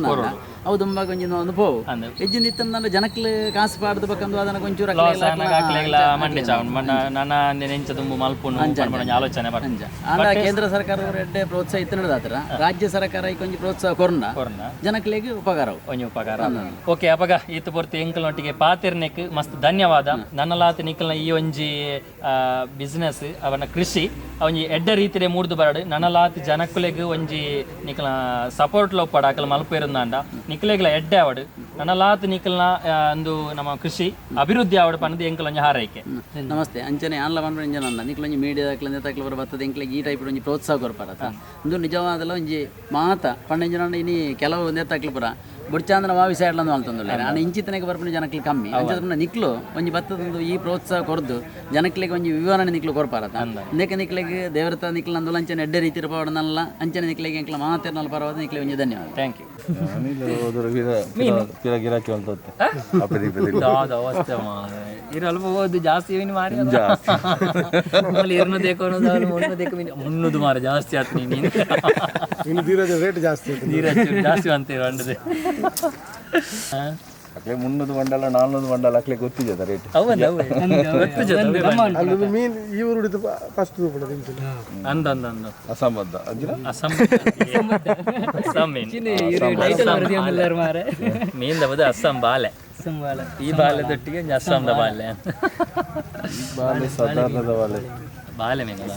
Speaker 8: ಅವು ತುಂಬ ಒಂಜಿ ಒಂದು ಪೋವು ಹೆಜ್ಜಿನ ಇತ್ತಂದ್ರೆ ಜನಕ್ಲು ಕಾಸು ಪಾಡ್ದು ಬೇಕಂದು ಅದನ್ನ ಒಂಚೂರು
Speaker 1: ಮಂಡೆ ಚಾವುಂಡು ಮಂಡ ನನ ನೆಂಚ ತುಂಬು ಮಲ್ಪುನು ಪನ್ಪುನ ಆಲೋಚನೆ
Speaker 8: ಅಂಚ. ಆಂಡ ಕೇಂದ್ರ ಸರ್ಕಾರದವರು ಎಡ್ಡೆ ಪ್ರೋತ್ಸಾಹ ಇತ್ತನದ ಆತರ ರಾಜ್ಯ ಸರ್ಕಾರ ಐಕೆ ಒಂಜಿ ಪ್ರೋತ್ಸಾಹ ಕೊರ್ನ ಜನಕ್ಲೆಗ್ ಉಪಕಾರ
Speaker 1: ಒಂಜಿ ಉಪಕಾರ. ಓಕೆ ಅಪಗ ಈತ ಪೂರ್ತಿ ಎಂಕಲ್ನೊಟ್ಟಿಗೆ ಪಾತಿರ್ನೆಕ್ ಮಸ್ತ್ ಧನ್ಯವಾದ. ನನ್ನಲಾತ ನಿಕಲ್ನ ಈ ಒಂಜಿ ಬಿಸ್ನೆಸ್ ಅವನ ಕೃಷಿ ಒಂಜಿ ಎಡ್ಡೆ ರೀತಿಯ ಮೂಡ್ದು ಬರಡು ನನ್ನಲಾತ್ ಜನಕ್ಕುಲೆಗ್ ಒಂಜಿ ನಿಕಲ್ನ ಸಪೋರ್ಟ್ ಲೋಪಡ ಅಕಲ್ ಮಲ್ಪು ಇರುಂದಾಂಡ ನಿಕಲೆಗ್ಲ ಎಡ್ಡೆ ಆವಡು ನನ್ನಲಾತ್ ನಿಕಲ್ನ ಒಂದು ನಮ್ಮ ಕೃಷಿ ಅಭಿವೃದ್ಧಿ ಆವಡು ಪನ್ನದು ಎಂಕಲ್ ಒಂಜಿ ಹಾರೈಕೆ.
Speaker 8: ನಮಸ್ತೆ ಅಂಚನೆ ಆನ್ಲ ಪನ್ಪುನ ಇಂಚನ ಅಲ್ಲ ನಿಕ್ಲ ಒಂಜಿ ಮೀಡಿಯಾ ದಾಕ್ಲ ತಾಕ್ಲ ಬರ ಬರ್ತದೆ ಎಂಕ್ಲೆಗ್ ಈ ಟೈಪ್ ಒಂಜಿ ಪ್ರೋತ್ಸಾಹ ಕೊರ್ಪಾರತ ಇಂದು ನಿಜವಾದಲ ಒಂಜಿ ಮಾತ ಪಂಡ ಇಂಚನ ಇನಿ ಕೆಲವು ನೇತಾಕ್ಲ ಪುರ ಬುಡ್ಚಾಂದ್ರ ವಾವಿ ಸೈಡ್ ಅಂದು ಮಲ್ತೊಂದುಲ್ಲೆರ್ ಆಂಡ ಇಂಚಿತನೆಗ್ ಬರ್ಪುನ ಜನಕ್ಲು ಕಮ್ಮಿ ಅಂಚ ನಿಕ್ಲು ಒಂಜಿ ಬತ್ತದೊಂದು ಈ ಪ್ರೋತ್ಸಾಹ ಕೊರ್ದು ಜನಕ್ಲೆಗ್ ಒಂಜಿ ವಿವರಣೆ ನಿಕ್ಲು ಕೊರ್ಪಾರತ ಇಂದಕ್ಕೆ ನಿಕ್ಲೆಗ್ ದೇವರತ ನಿಕ್ಲ ಅಂದುಲ ಅಂಚನೆ ಎಡ್ಡೆ ರೀತಿ ಪವಡನಲ್ಲ ಅಂಚನೆ ನಿಕ್ಲೆಗ್ ಎಂಕ್ಲ ಮಾತೆರ್ನಲ್ಲ ಪರವಾದ ನಿಕ್ಲೆ ಒಂಜಿ ಧನ್ಯವಾದ.
Speaker 1: Thank you. ಜಾಸ್ತಿ ಮುನ್ನೂದು ಮಾರ ಜಾಸ್ತಿ ಆಯ್ತು ನೀನು
Speaker 3: ರೇಟ್ ಜಾಸ್ತಿ
Speaker 1: ಜಾಸ್ತಿ ಅಂತ ಅಂಡದೆ
Speaker 4: ಅಕ್ಲೆ 300 ಬಂಡಲ 400 ಬಂಡಲ ಅಕ್ಲೆ ಗೊತ್ತಿದೆ ರೇಟ್.
Speaker 3: ಮೀನ್ ಈ ಊರು ಫಸ್ಟ್
Speaker 1: ಅಂದ ಅಂದ ಅಂದ
Speaker 4: ಅಸಂಬದ್ಧ ಅಂಜಿನ
Speaker 1: ಅಸ್ಸಾಂ ಮೀನ್ ದಬದ ಅಸ್ಸಾಂ ಬಾಲೆ ಈ ಬಾಲೆ ದೊಟ್ಟಿಗೆ ಅಸ್ಸಾಂದ ಬಾಲೆ
Speaker 4: ಬಾಲೆ ಸಾಧಾರಣದ ಬಾಲೆ
Speaker 1: ಬಾಲೆ ಮೀನಲ್ಲ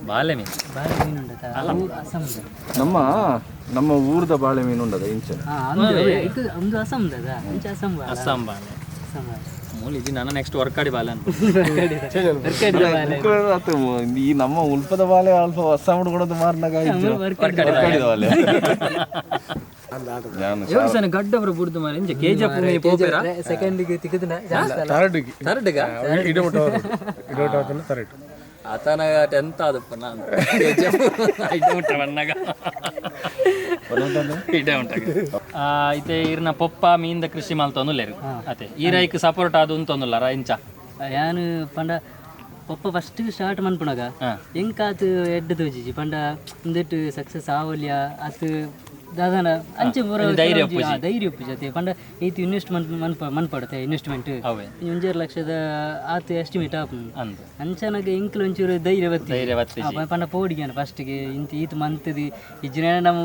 Speaker 1: ಬಾಲೆ ಮೀನು
Speaker 4: ನಮ್ಮ ನಮ್ಮ ಊರ್ದ ಬಾಳೆ ಮೀನು ಉಂಡದ ಇಂಚ
Speaker 1: ಅಸ್ಸಾಂ ಬಾಲೆ ಮೂಲ ಇದು ನಾನು ನೆಕ್ಸ್ಟ್ ವರ್ಕಾಡಿ ಬಾಲೆ ಅಂತ
Speaker 4: ಈ ನಮ್ಮ ಉಲ್ಪದ ಬಾಲೆ ಅಲ್ಪ ಅಸ್ಸಾಂ ಹುಡುಗಡದು ಮಾರ್ನಾಗ ವರ್ಕಾಡಿದ ಬಾಲೆ.
Speaker 1: ಗಡ್ಡವರು ಬುಡ್ದು ಮಾರೆ ಇಂಚ ಕೆಜಿಎಫ್ ಮೀ ಪೋಪೆರಾ
Speaker 5: ಸೆಕೆಂಡ್ ಗೆ ತಿಕ್ಕುದನ
Speaker 3: ಥರ್ಡ್
Speaker 1: ಥರ್ಡ್ ಗ
Speaker 3: ಇಡೋಟ ಇಡೋಟ ಥರ್ಡ್
Speaker 1: ಆತನ ಟೆಂತ್ ಆದಪ್ಪ ನಾನು ಕೆಜಿಎಫ್ ಇಡೋಟ ಬಣ್ಣಗ ಇಡೇ ಉಂಟಾಗ ಇತ್ತೆ ಇರ್ನ ಪೊಪ್ಪ ಮೀನ್ದ ಕೃಷಿ ಮಲ್ತೊಂದುಲ್ಲೆರ್ ಅತೆ ಈರೈಕ್ ಸಪೋರ್ಟ್ ಆದು ಉಂತೊಂದುಲ್ಲಾರ ಇಂಚ
Speaker 5: ಯಾನು ಪಂಡ ಪೊಪ್ಪ ಫಸ್ಟ್ ಸ್ಟಾರ್ಟ್ ಮನ್ಪುನಗ ಎಂಕಾತ್ ಎಡ್ಡೆ ತೋಜಿಜಿ ಪಂಡ ಉಂದೆಟ್ ಸಕ್ಸಸ್ ಆವಲ್ಯ ಅತ್ ದಾದಾನ ಅಂಚೆ ಪೂರ
Speaker 1: ಧೈರ್ಯ
Speaker 5: ಧೈರ್ಯ ಉಪ್ಪುಜಿ ಅತೆ ಪಂಡ ಈತ್ ಇನ್ವೆಸ್ಟ್ಮೆಂಟ್ ಮನ್ಪಡತೆ ಇನ್ವೆಸ್ಟ್ಮೆಂಟ್
Speaker 1: ಅವೇ
Speaker 5: 1.5 ಲಕ್ಷದ ಆತ್ ಎಸ್ಟಿಮೇಟ್ ಆಪುಂಡು
Speaker 1: ಅಂದ್
Speaker 5: ಅಂಚನಗ ಎಂಕ್ಲ ಒಂಚೂರು ಧೈರ್ಯ ಬತ್ತಿ
Speaker 1: ಧೈರ್ಯ ಬತ್ತಿಜಿ
Speaker 5: ಪಂಡ ಪೋಡಿಗ್ಯಾನ ಫಸ್ಟ್ಗೆ ಇಂತ ಈತ್ ಮಂತದಿ ಇಜ್ಜಿನ ನಮ್ಮ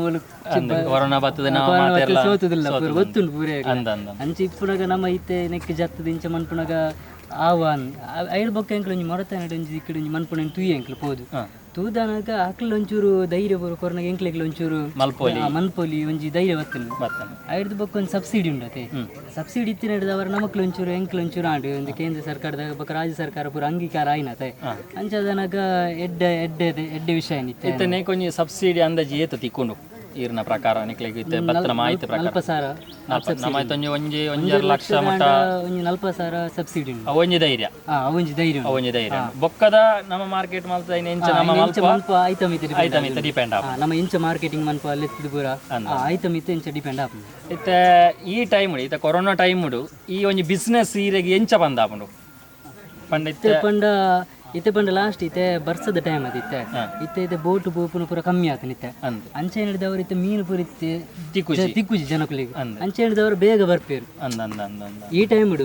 Speaker 1: ಕೊರೋನಾ ಬತ್ತದ ನಾವು ಮಾತೆರ್ಲ
Speaker 5: ಸೋತುದಿಲ್ಲ ಪೂರ ಗೊತ್ತುಂಡು ಪೂರ
Speaker 1: ಅಂದ ಅಂದ
Speaker 5: ಅಂಚೆ ಇಪ್ಪುನಗ ನಮ್ಮ ಇತ್ತೆ ನೆಕ್ ಜತ್ತದ ಇಂಚ ಮನ್ಪುನಗ ಆವ ಐಡ್ ಬೊಕ್ಕ ಎಂಕ್ಲ ಒಂಜಿ ಮೊರತ ಒಂಜಿ ಇಕ್ಕಡೆ ಒಂಜಿ ಮನ್ಪುನ ತುಯಿ ಎಂಕ್ಲ ಪೋದು
Speaker 9: ತೂದಾನಗ ಅಕ್ಲ ಒಂಚೂರು ಧೈರ್ಯ ಪೂರ ಕೊರ್ನಗ ಎಂಕ್ಲೆಗ್ಲ ಒಂಚೂರು
Speaker 1: ಮಲ್ಪೊಲಿ.
Speaker 9: ಮಲ್ಪೊಲಿ ಒಂಜಿ ಧೈರ್ಯ ಬತ್ತುಂಡು. ಐಡ್ದ್ ಬೊಕ್ಕ ಒಂಜಿ ಸಬ್ಸಿಡಿ ಉಂಡತೆ. ಸಬ್ಸಿಡಿ ಇತ್ತಿನಡ್ದವರ ನಮಕ್ಲ ಒಂಚೂರು ಎಂಕ್ಲ ಒಂಚೂರು ಆಂಡ್ ಒಂದು ಕೇಂದ್ರ ಸರ್ಕಾರದ ಬೊಕ್ಕ ರಾಜ್ಯ ಸರ್ಕಾರ ಪೂರ ಅಂಗೀಕಾರ ಆಯಿನತೆ. ಅಂಚಾದನಗ ಎಡ್ಡೆ ಎಡ್ಡೆ ಎಡ್ಡೆ ವಿಷಯ ಏನಿತ್ತೆ.
Speaker 1: ಇತ್ತೆ ನೇಕೊಂಜಿ ಸಬ್ಸಿಡಿ ಅಂದಾಜಿ ಏತು ತಿಕ್ಕುಂಡು ಈರ್ನ ಪ್ರಕಾರ ನಿಕ್ಲೆಗ್ ಇತ್ತೆ ಬತ್ತನ ಮಾಹಿತಿ ಪ್ರಕಾರ?
Speaker 9: 40,000.
Speaker 1: ನಮ್ಮ ಒಂಜಿ ಒಂಜಿ ಒಂಜರ ಲಕ್ಷ ಮಟ್ಟ
Speaker 9: ಒಂಜಿ 40,000 ಸಬ್ಸಿಡಿ ಉಂಡು.
Speaker 1: ಅವೊಂಜಿ ಧೈರ್ಯ.
Speaker 9: ಅವೊಂಜಿ ಧೈರ್ಯ ಉಂಡು.
Speaker 1: ಅವೊಂಜಿ ಧೈರ್ಯ. ಬೊಕ್ಕದ ನಮ್ಮ ಮಾರ್ಕೆಟ್ ಮಲ್ತ ಎಂಚ ನಮ್ಮ
Speaker 9: ಎಂಚ ಮಲ್ಪ ಐತ ಮಿತ್ತ
Speaker 1: ಐತ ಮಿತ್ತ ಡಿಪೆಂಡ್ ಆಪುಂಡು.
Speaker 9: ನಮ್ಮ ಎಂಚ ಮಾರ್ಕೆಟಿಂಗ್ ಮಲ್ಪ ಲೆತ್ತದ ಪೂರ ಐತ ಮಿತ್ತ ಎಂಚ ಡಿಪೆಂಡ್ ಆಪುಂಡು.
Speaker 1: ಇತ್ತೆ ಈ ಟೈಮ್ ಇತ್ತೆ ಕೊರೋನಾ ಟೈಮ್ ಈ ಒಂಜಿ ಬಿಸ್ನೆಸ್ ಈರೆಗ್ ಎಂಚ ಬಂದಾಪುಂಡು ಪಂಡ?
Speaker 9: ಇತ್ತೆ ಪಂಡ ಇತ್ತೆ ಪಂಡ ಲಾಸ್ಟ್ ಇತ್ತೆ ಬರ್ಸದ ಟೈಮ್ ಅದು ಇತ್ತೆ ಇತ್ತೆ ಇತ್ತೆ ಬೋಟ್ ಪೋಪುನ ಪೂರ ಕಮ್ಮಿ ಆತನ ಇತ್ತೆ. ಅಂಚೆ ಹೇಳಿದವರು ಇತ್ತೆ ಮೀನು ಪೂರ ಇತ್ತೆ ತಿಕ್ಕುಜಿ ಜನಕುಲಿಗೆ. ಅಂಚೆ ಹೇಳಿದವರು ಬೇಗ ಬರ್ಪೇರು ಈ ಟೈಮ್.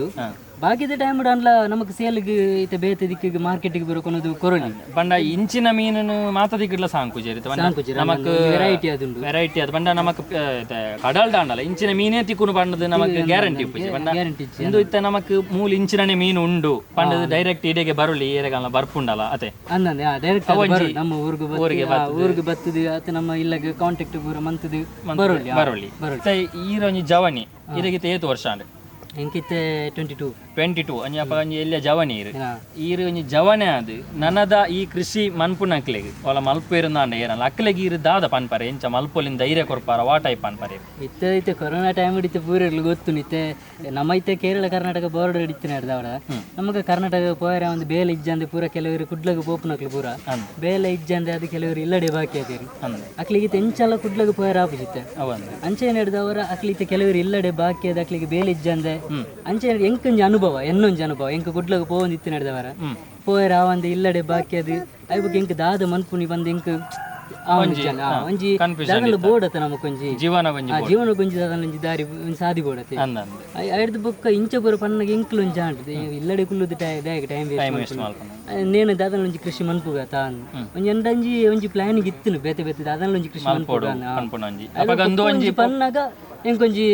Speaker 9: ಬಾಕಿದ ಟೈಮ್ ಅನ್ಲ ನಮಕ್ ಸೇಲ್ಗ್ ಇತ್ತೆ ಬೇತೆ ದಿಕ್ಕಿಗೆ ಮಾರ್ಕೆಟಿಗೆ ಬರೋ ಕೊನದು ಕೊರೊಲಿ.
Speaker 1: ಪಂಡ ಇಂಚಿನ ಮೀನನ್ನು ಮಾತ ದಿಕ್ಕಿಡ್ಲ ಸಾಂಕುಜಿ.
Speaker 9: ಸಾಂಕುಜಿ
Speaker 1: ನಮಕ್
Speaker 9: ವೆರೈಟಿ ಅದುಂಡು.
Speaker 1: ವೆರೈಟಿ ಅದು ಪಂಡ ನಮಕ್ ಕಡಲ್ ದಾಂಡಲ ಇಂಚಿನ ಮೀನೇ ತಿಕ್ಕುನು ಪಂಡದು ನಮಕ್ ಗ್ಯಾರಂಟಿ ಉಪ್ಪುಜಿ. ಪಂಡ ಇಂದು ಇತ್ತೆ ನಮಕ್ ಮೂಲ ಇಂಚಿನನೆ ಮೀನು ಉಂಡು ಪಂಡದು ಡೈರೆಕ್ಟ್ ಇಡೆಗೆ ಬರುಲಿ ಏರೆಗಾಲ ಬರ್ಪುಂಡಲ ಅತೆ.
Speaker 9: ಅಂದಂದೆ ಡೈರೆಕ್ಟ್ ನಮ್ಮ ಊರಿಗೆ ಊರಿಗೆ ಬತ್ತದು ಅತೆ ನಮ್ಮ ಇಲ್ಲಗೆ ಕಾಂಟ್ಯಾಕ್ಟ್ ಪೂರ ಮಂತದು ಬರೋಲಿ
Speaker 1: ಬರೋಲಿ. ಈರೊಂಜಿ ಜವನಿ ಇರೆಗಿತ್ತೆ ಏತು ವರ್ಷ ಅಂಡ್?
Speaker 9: ಎಂಕಿತ್ತೆ 22.
Speaker 1: 22 ಅಂಜಿ ಅಪ್ಪ ಅಂಜಿ ಎಲ್ಲ ಜವನಿ ಇರು ಈರು ಒಂಜಿ ಜವನೆ ಅದು ನನದ ಈ ಕೃಷಿ ಮನ್ಪುನಕ್ಲೆಗ್ ಒಲ ಮಲ್ಪೇರುಂದಾಂಡ ಏರಲ್ಲ ಅಕ್ಲೆಗ್ ಈರು ದಾದ ಪನ್ಪರೆ ಎಂಚ ಮಲ್ಪೊಲಿನ ಧೈರ್ಯ ಕೊರ್ಪಾರ ವಾ ಟೈಪ್ ಪನ್ಪರೆ?
Speaker 9: ಇತ್ತೆ ಇತ್ತೆ ಕೊರೋನಾ ಟೈಮ್ ಇತ್ತೆ ಪೂರೆರ್ಲು ಗೊತ್ತು ಇತ್ತೆ ನಮ್ಮ ಇತ್ತೆ ಕೇರಳ ಕರ್ನಾಟಕ ಬಾರ್ಡರ್ ಇತ್ತಿನ ಹಿಡ್ದವಳ ನಮಗೆ ಕರ್ನಾಟಕ ಪೋಯರ ಒಂದು ಬೇಲೆ ಇಜ್ಜಂದೆ ಪೂರ ಕೆಲವರು ಕುಡ್ಲಗ ಪೋಪುನಕ್ಲು ಪೂರ ಬೇಲೆ ಇಜ್ಜಂದೆ ಅದು ಕೆಲವರು ಇಲ್ಲಡೆ ಬಾಕಿ ಆತೇರಿ ಅಕ್ಲಿಗೆ ಇತ್ತೆ ಎಂಚಲ ಕುಡ್ಲಗ ಪೋಯರ ಆಪುಜಿತ್ತೆ. ಅಂಚೆ ಹಿಡ್ದವರ ಅಕ್ಲಿತ್ತೆ ಕೆಲವರು ಇಲ್ಲಡೆ ಬಾಕಿ ಅದ ಅಕ್ಲಿಗೆ ಬೇಲೆ ಇಜ್ಜಂದೆ ಅಂಚೆ ಎಂಕೊಂಜಿ ಅನುಭವ ಎನ್ನೊಂಜಿ ಅನುಭವ ಎಂಕ ಕುಡ್ಲಗ ಪೋವೊಂದು ಇತ್ತು ನಡೆದವರ ಪೋಯರ ಆವಂದೆ ಇಲ್ಲಡೆ ಬಾಕಿ ಅದು ಐಬೊಕ್ಕ ಎಂಕ್ ದಾದ ಮನ್ಪುನಿ ಬಂದು ಎಂಕ್ ಒಂಜಿ ದಾದಲ ಬೋಡತ ನಮಕೊಂಜಿ
Speaker 1: ಜೀವನ
Speaker 9: ಜೀವನ ಒಂಜಿ ದಾದಲ ಒಂಜಿ ದಾರಿ ಒಂಜಿ ಸಾದಿ ಬೋಡತೆ. ಐಡ್ದ್ ಬೊಕ್ಕ ಇಂಚ ಪೂರ ಪನ್ನಗ ಎಂಕ್ಲು ಒಂಜಿ ಆಂಡ್ ಇಲ್ಲಡೆ ಕುಲ್ಲುದು ದಾಯೆ ಟೈಮ್ ವೇಸ್ಟ್ ನೇನು ದಾದಲ ಒಂಜಿ ಕೃಷಿ ಮನ್ಪುಗ ತಾನ್ ಒಂಜಿ ಎಂಡಂಜಿ ಒಂಜಿ ಪ್ಲಾನಿಂಗ್ ಇತ್ತುನು ಬೇತೆ ಬೇತೆ ದಾದಲ ಒಂಜಿ ಕೃಷಿ ಮನ್ಪುಗ ಒಂಜಿ ಪನ್ನಗ ಎಂಕೊಂಜಿ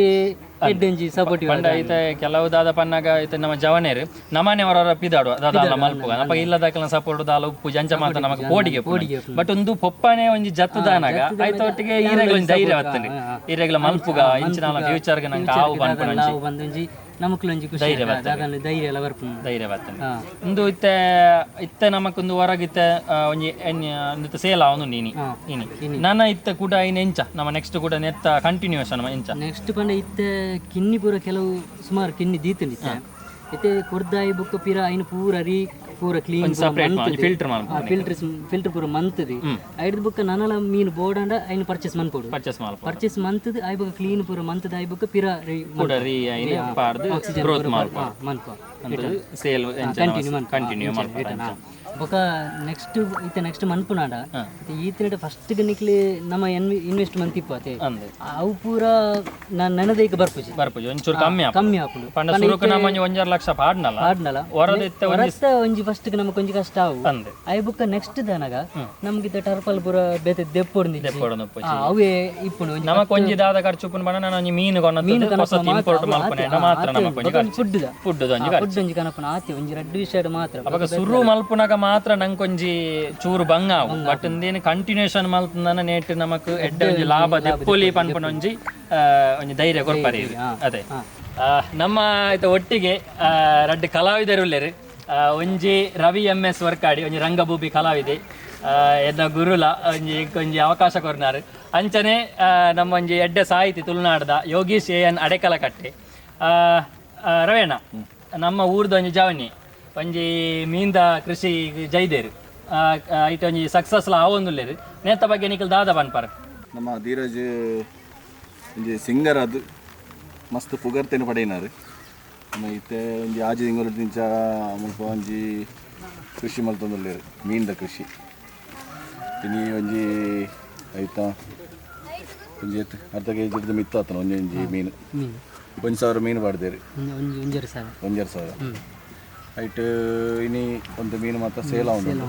Speaker 9: ಎಡ್ಡೆಂಜಿ ಸಪೋರ್ಟ್.
Speaker 1: ಪಂಡ ಐತೆ ಕೆಲವು ದಾದ ಪನ್ನಾಗ ಐತೆ ನಮ್ಮ ಜವನೇರು ನಮ್ಮನೆ ಅವರ ಪಿದಾಡುವ ದಾದ ಮಲ್ಪುಗ ನಪ್ಪ ಇಲ್ಲದಾಕಲ ಸಪೋರ್ಟ್ ದಾಲ ಉಪ್ಪು ಜಂಚ ಮಾತ್ರ ನಮಕ್ ಪೋಡಿಗೆ ಪೋಡಿಗೆ. ಬಟ್ ಒಂದು ಪೊಪ್ಪನೆ ಒಂಜಿ ಜತ್ತುದಾನಾಗ ಐತ ಒಟ್ಟಿಗೆ ಈರೆಗ್ಲ ಒಂಜಿ ಧೈರ್ಯ ಬರ್ತದೆ ಈರೆಗ್ಲ ಮಲ್ಪುಗ ಇಂಚಿನ ಫ್ಯೂಚರ್ಗೆ ನಂಗೆ ಆವು
Speaker 9: ಬಂದೊಂಜಿ ನಮಕ್ಲೊಂಜಿ
Speaker 1: ಧೈರ್ಯ
Speaker 9: ಬರ್ತದೆ ಧೈರ್ಯ ಎಲ್ಲ ಬರ್ಪುಂಡು
Speaker 1: ಧೈರ್ಯ ಬರ್ತದೆ. ಒಂದು ಇತ್ತೆ ಇತ್ತೆ ನಮಕೊಂದು ಹೊರಗಿತ್ತೆ ಒಂಜಿ ಇತ್ತೆ ಸೇಲ್ ಆವೊಂದು ನೀನಿ ಇನಿ ನನ್ನ ಇತ್ತೆ ಕೂಡ ಇನ್ ಎಂಚ ನಮ್ಮ ನೆಕ್ಸ್ಟ್ ಕೂಡ ನೆತ್ತ ಕಂಟಿನ್ಯೂಷನ್ ಎಂಚ
Speaker 9: ನೆಕ್ಸ್ಟ್ ಪಂಡ ಇತ್ತೆ ಕಿನ್ನಿ ಪೂರ ಕೆಲವು ಸುಮಾರು ಕಿನ್ನಿ ದೀತಂಡು ಇತ್ತೆ ಇತ್ತೆ ಕೊರ್ದಾಯಿ ಬೊಕ್ಕ ಪಿರ ಐನು ಪೂರ ರೀ ಪೂರ ಕ್ಲೀನ್
Speaker 1: ಫಿಲ್ಟರ್
Speaker 9: ಫಿಲ್ಟರ್ ಫಿಲ್ಟರ್ ಪೂರ ಮಂತದು ಐಡ್ದ್ ಬೊಕ್ಕ ನನಲ ಮೀನು ಬೋಡಂಡ ಐನು ಪರ್ಚೇಸ್ ಮನ್ಪೊಡು ಪರ್ಚೇಸ್ ಮಂತದು I ಬೊಕ್ಕ ಕ್ಲೀನ್ ಪೂರ ಮಂತದು I ಬೊಕ್ಕ ಪಿರ
Speaker 1: ರೀ ಐನು ಪಾಡ್ದು ಗ್ರೋತ್
Speaker 9: ಮನ್ಪ
Speaker 1: ಸೇಲ್
Speaker 9: ಕಂಟಿನ್ಯೂ
Speaker 1: ಕಂಟಿನ್ಯೂ ಮನ್ಪ.
Speaker 9: ಬೊಕ್ಕ ನೆಕ್ಸ್ಟ್ ಇತ್ತೆ ನೆಕ್ಸ್ಟ್ ಮನ್ಪುನಾಡ ಇತ್ತೆ ಈತನಟ ಫಸ್ಟ್ ನಿಕ್ಲಿ ನಮ್ಮ ಇನ್ವೆಸ್ಟ್ ಮಂತ್ ಇಪ್ಪತ್ತೆ ಅವು ಪೂರ ನಾನು ನನದೈಕ ಬರ್ಪುಜಿ
Speaker 1: ಬರ್ಪುಜಿ ಒಂಚೂರು ಕಮ್ಮಿ
Speaker 9: ಕಮ್ಮಿ ಆಪುಂಡು.
Speaker 1: ಪಂಡ ಸುರುಕು ನಮ್ಮ 1.5 ಲಕ್ಷ ಪಾಡ್ನಲ್ಲ
Speaker 9: ಪಾಡ್ನಲ್ಲ
Speaker 1: ಹೊರದಿತ್ತೆ
Speaker 9: ಹೊರತ್ತ ಒಂಜಿ ಫಸ್ಟ್ ನಮಕ್ ಒಂಜಿ ಕಷ್ಟ ಆವು I ಬೊಕ್ಕ ನೆಕ್ಸ್ಟ್ ದಾನಗ ನಮ್ಗೆ ಇತ್ತೆ ಟರ್ಪಲ್ ಪೂರ ಬೇತೆ ದೆಪ್ಪೊಡು ಅವೇ ಇಪ್ಪುಂಡು
Speaker 1: ನಮಕ್ ಒಂಜಿ ದಾದ ಖರ್ಚು ಉಪ್ಪುಂಡು ಪಂಡ ನಾನು ಒಂಜಿ ಮೀನು ಕೊನತ್ತು ಹೊಸ ಇಂಪೋರ್ಟ್ ಮಲ್ಪುನೆ ಮಾತ್ರ ನಮಕ್ ಒಂಜಿ ಖರ್ಚು
Speaker 9: ಫುಡ್
Speaker 1: ಫುಡ್ ಒಂಜಿ
Speaker 9: ಫುಡ್ ಒಂಜಿ ಕನಪುನ ಆತಿ ಒಂಜಿ ರಡ್ಡು ವಿಷಯ ಮಾತ್ರ.
Speaker 1: ಅವಾಗ ಸುರು ಮಲ್ಪುನಗ ಮಾತ್ರ ನಂಕೊಂಜಿ ಚೂರು ಬಂಗ ಆವು ಬಟ್ ಇಂದೇನು ಕಂಟಿನ್ಯೂಷನ್ ಮಲ್ತಂದನ ನೇಟ್ ನಮಕ್ ಎಡ್ಡೆ ಒಂಜಿ ಲಾಭ ದೆಪ್ಪೊಲಿ ಪನ್ಪುನ ಒಂಜಿ ಒಂಜಿ ಧೈರ್ಯ ಕೊರ್ಪರೆ. ಅದೇ ನಮ್ಮ ಇತ್ತ ಒಟ್ಟಿಗೆ ರಡ್ಡು ಕಲಾವಿದರು ಉಲ್ಲೆರ್. ಒಂಜಿ ರವಿ ಎಂ ಎಸ್ ವರ್ಕಾಡಿ ಒಂಜಿ ರಂಗಭೂಮಿ ಕಲಾವಿದೆ ಎನ್ನ ಗುರುಲ ಒಂಜಿ ಒಂಜಿ ಅವಕಾಶ ಕೊರ್ನಾರು. ಅಂಚನೆ ನಮ್ಮ ಒಂಜಿ ಎಡ್ಡೆ ಸಾಹಿತಿ ತುಳುನಾಡ್ದ ಯೋಗೀಶ್ ಎ ಎನ್ ಅಡೆಕಲಕಟ್ಟೆ. ರವೇಣ ನಮ್ಮ ಊರ್ದ ಒಂಜಿ ಜವನಿ ಒಂಜಿ ಮೀಂದ ಕೃಷಿ ಜೈದೇರು ಐಟ್ ಒಂಜಿ ಸಕ್ಸಸ್ ಆವೊಂದುಲ್ಲೆರ್ ನೇತ ಬಗ್ಗೆ ನಿಕಲ್ ದಾದ ಪನ್ಪರ್?
Speaker 4: ನಮ್ಮ ಧೀರಜ್ ಒಂಜಿ ಸಿಂಗರ್ ಅದು ಮಸ್ತ್ ಪುಗರ್ತೆನ್ ಪಡೆಯಿನಾರು. ನಮ್ಮ ಇತ್ತೆ ಒಂಜಿ ಆಜಿ ತಿಂಗಳು ಮುಲ್ಪ ಒಂಜಿ ಕೃಷಿ ಮಲ್ತೊಂದುಲ್ಲೆರ್ ಮೀನ್ದ ಕೃಷಿ. ಇನಿ ಒಂಜಿ ಐತ ಒಂಜಿ ಅರ್ಧ ಕೆ ಜಿ ಮಿತ್ತ ಆತನ ಒಂಜಿ ಒಂಜಿ ಮೀನು 1,000 ಮೀನು ಪಾಡ್ದೇರು 1,500 ಐಟ್ ಇನಿ ಒಂದು ಮೀನು ಮಾತ್ರ ಸೇಲ್ ಆವೊಂದುಂಡು.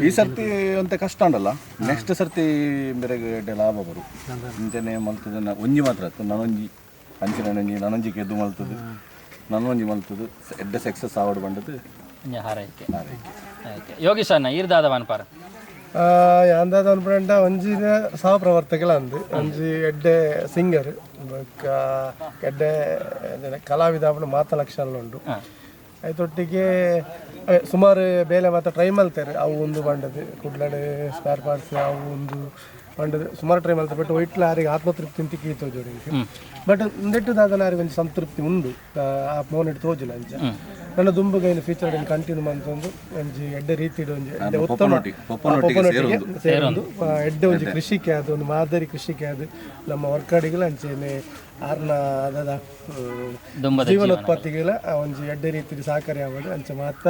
Speaker 4: ಈ ಸರ್ತಿ ಒಂತೆ ಕಷ್ಟ ಉಂಡಲ್ಲ ನೆಕ್ಸ್ಟ್ ಸರ್ತಿ ಬೇರೆ ಎಡ್ಡೆ ಲಾಭ ಬರು. ಇಂಚನೆ ಮಲ್ತದ ಒಂಜಿ ಮಾತ್ರ ಅತ್ತು ನನೊಂಜಿ ಅಂಚಿನ ಒಂಜಿ ನನೊಂಜಿ ಕೆದ್ದು ಮಲ್ತದು ನನೊಂಜಿ ಮಲ್ತದು ಎಡ್ಡೆ ಸಕ್ಸಸ್ ಆವಡ್ ಬಂಡದು
Speaker 1: ಹಾರೈಕೆ
Speaker 4: ಹಾರೈಕೆ.
Speaker 1: Yogish ಅಣ್ಣ ಈರ್ದಾದ ವನ್ಪಾರ
Speaker 3: ಅಂದಾದ ಅನ್ಪಂಡ ಒಂಜಿನ ಸಹಪ್ರವರ್ತಕಲ ಅಂದು ಒಂಜಿ ಎಡ್ಡೆ ಸಿಂಗರ್ ಬೊಕ್ಕ ಎಡ್ಡೆ ಕಲಾವಿದ ಮಾತ ಲಕ್ಷಣ ಉಂಡು. ಐತೊಟ್ಟಿಗೆ ಸುಮಾರು ಬೇಲೆ ಮಾತ ಟ್ರೈ ಮಲ್ತಾರೆ ಅವು ಒಂದು ಬಂಡದು ಕುಡ್ಲಡ್ ಸ್ಪೇರ್ ಪಾರ್ಟ್ಸ್ ಅವು ಒಂದು ಬಂಡದು ಸುಮಾರು ಟ್ರೈ ಮಲ್ತಾರೆ. ಬಟ್ ಒಯ್ಟ್ಲ ಆರಿಗೆ ಆತ್ಮತೃಪ್ತಿ ಅಂತ ಕೀತೋ ಜೋಡಿ. ಬಟ್ ಉಂದೆಟ್ಟು ದಾದಲ ಆರಿಗೆ ಒಂಜಿ ಸಂತೃಪ್ತಿ ಉಂಡು ಆ ಮೋನೆಟ್ ತೋಜುಲ ಅಂಚ ನನ್ನ ದುಂಬುಗೈನ ಫ್ಯೂಚರ್ ಕಂಟಿನ್ಯೂ ಮಂತೊಂದು ಒಂಜಿ ಎಡ್ಡೆ ರೀತಿಡ್ ಒಂಜಿ ಎಡ್ಡೆ ಉತ್ತಮ ಪೊಪ್ಪನೊಟ್ಟಿಗೆ ಸೇರೊಂದು ಎಡ್ಡೆ ಒಂಜಿ ಕೃಷಿಕೆ ಅದು ಒಂದು ಮಾದರಿ ಕೃಷಿಕೆ ಅದು ನಮ್ಮ ವರ್ಕಾಡಿಗಳ ಅಂಚೆನೆ ಆರ್ನ ದಾದ ಜೀವನೋತ್ಪತ್ತಿಗಳ ಒಂಜಿ ಎಡ್ಡೆ ರೀತಿಡ್ ಸಹಕಾರಿ ಆವಡ್ ಅಂಚ ಮಾತ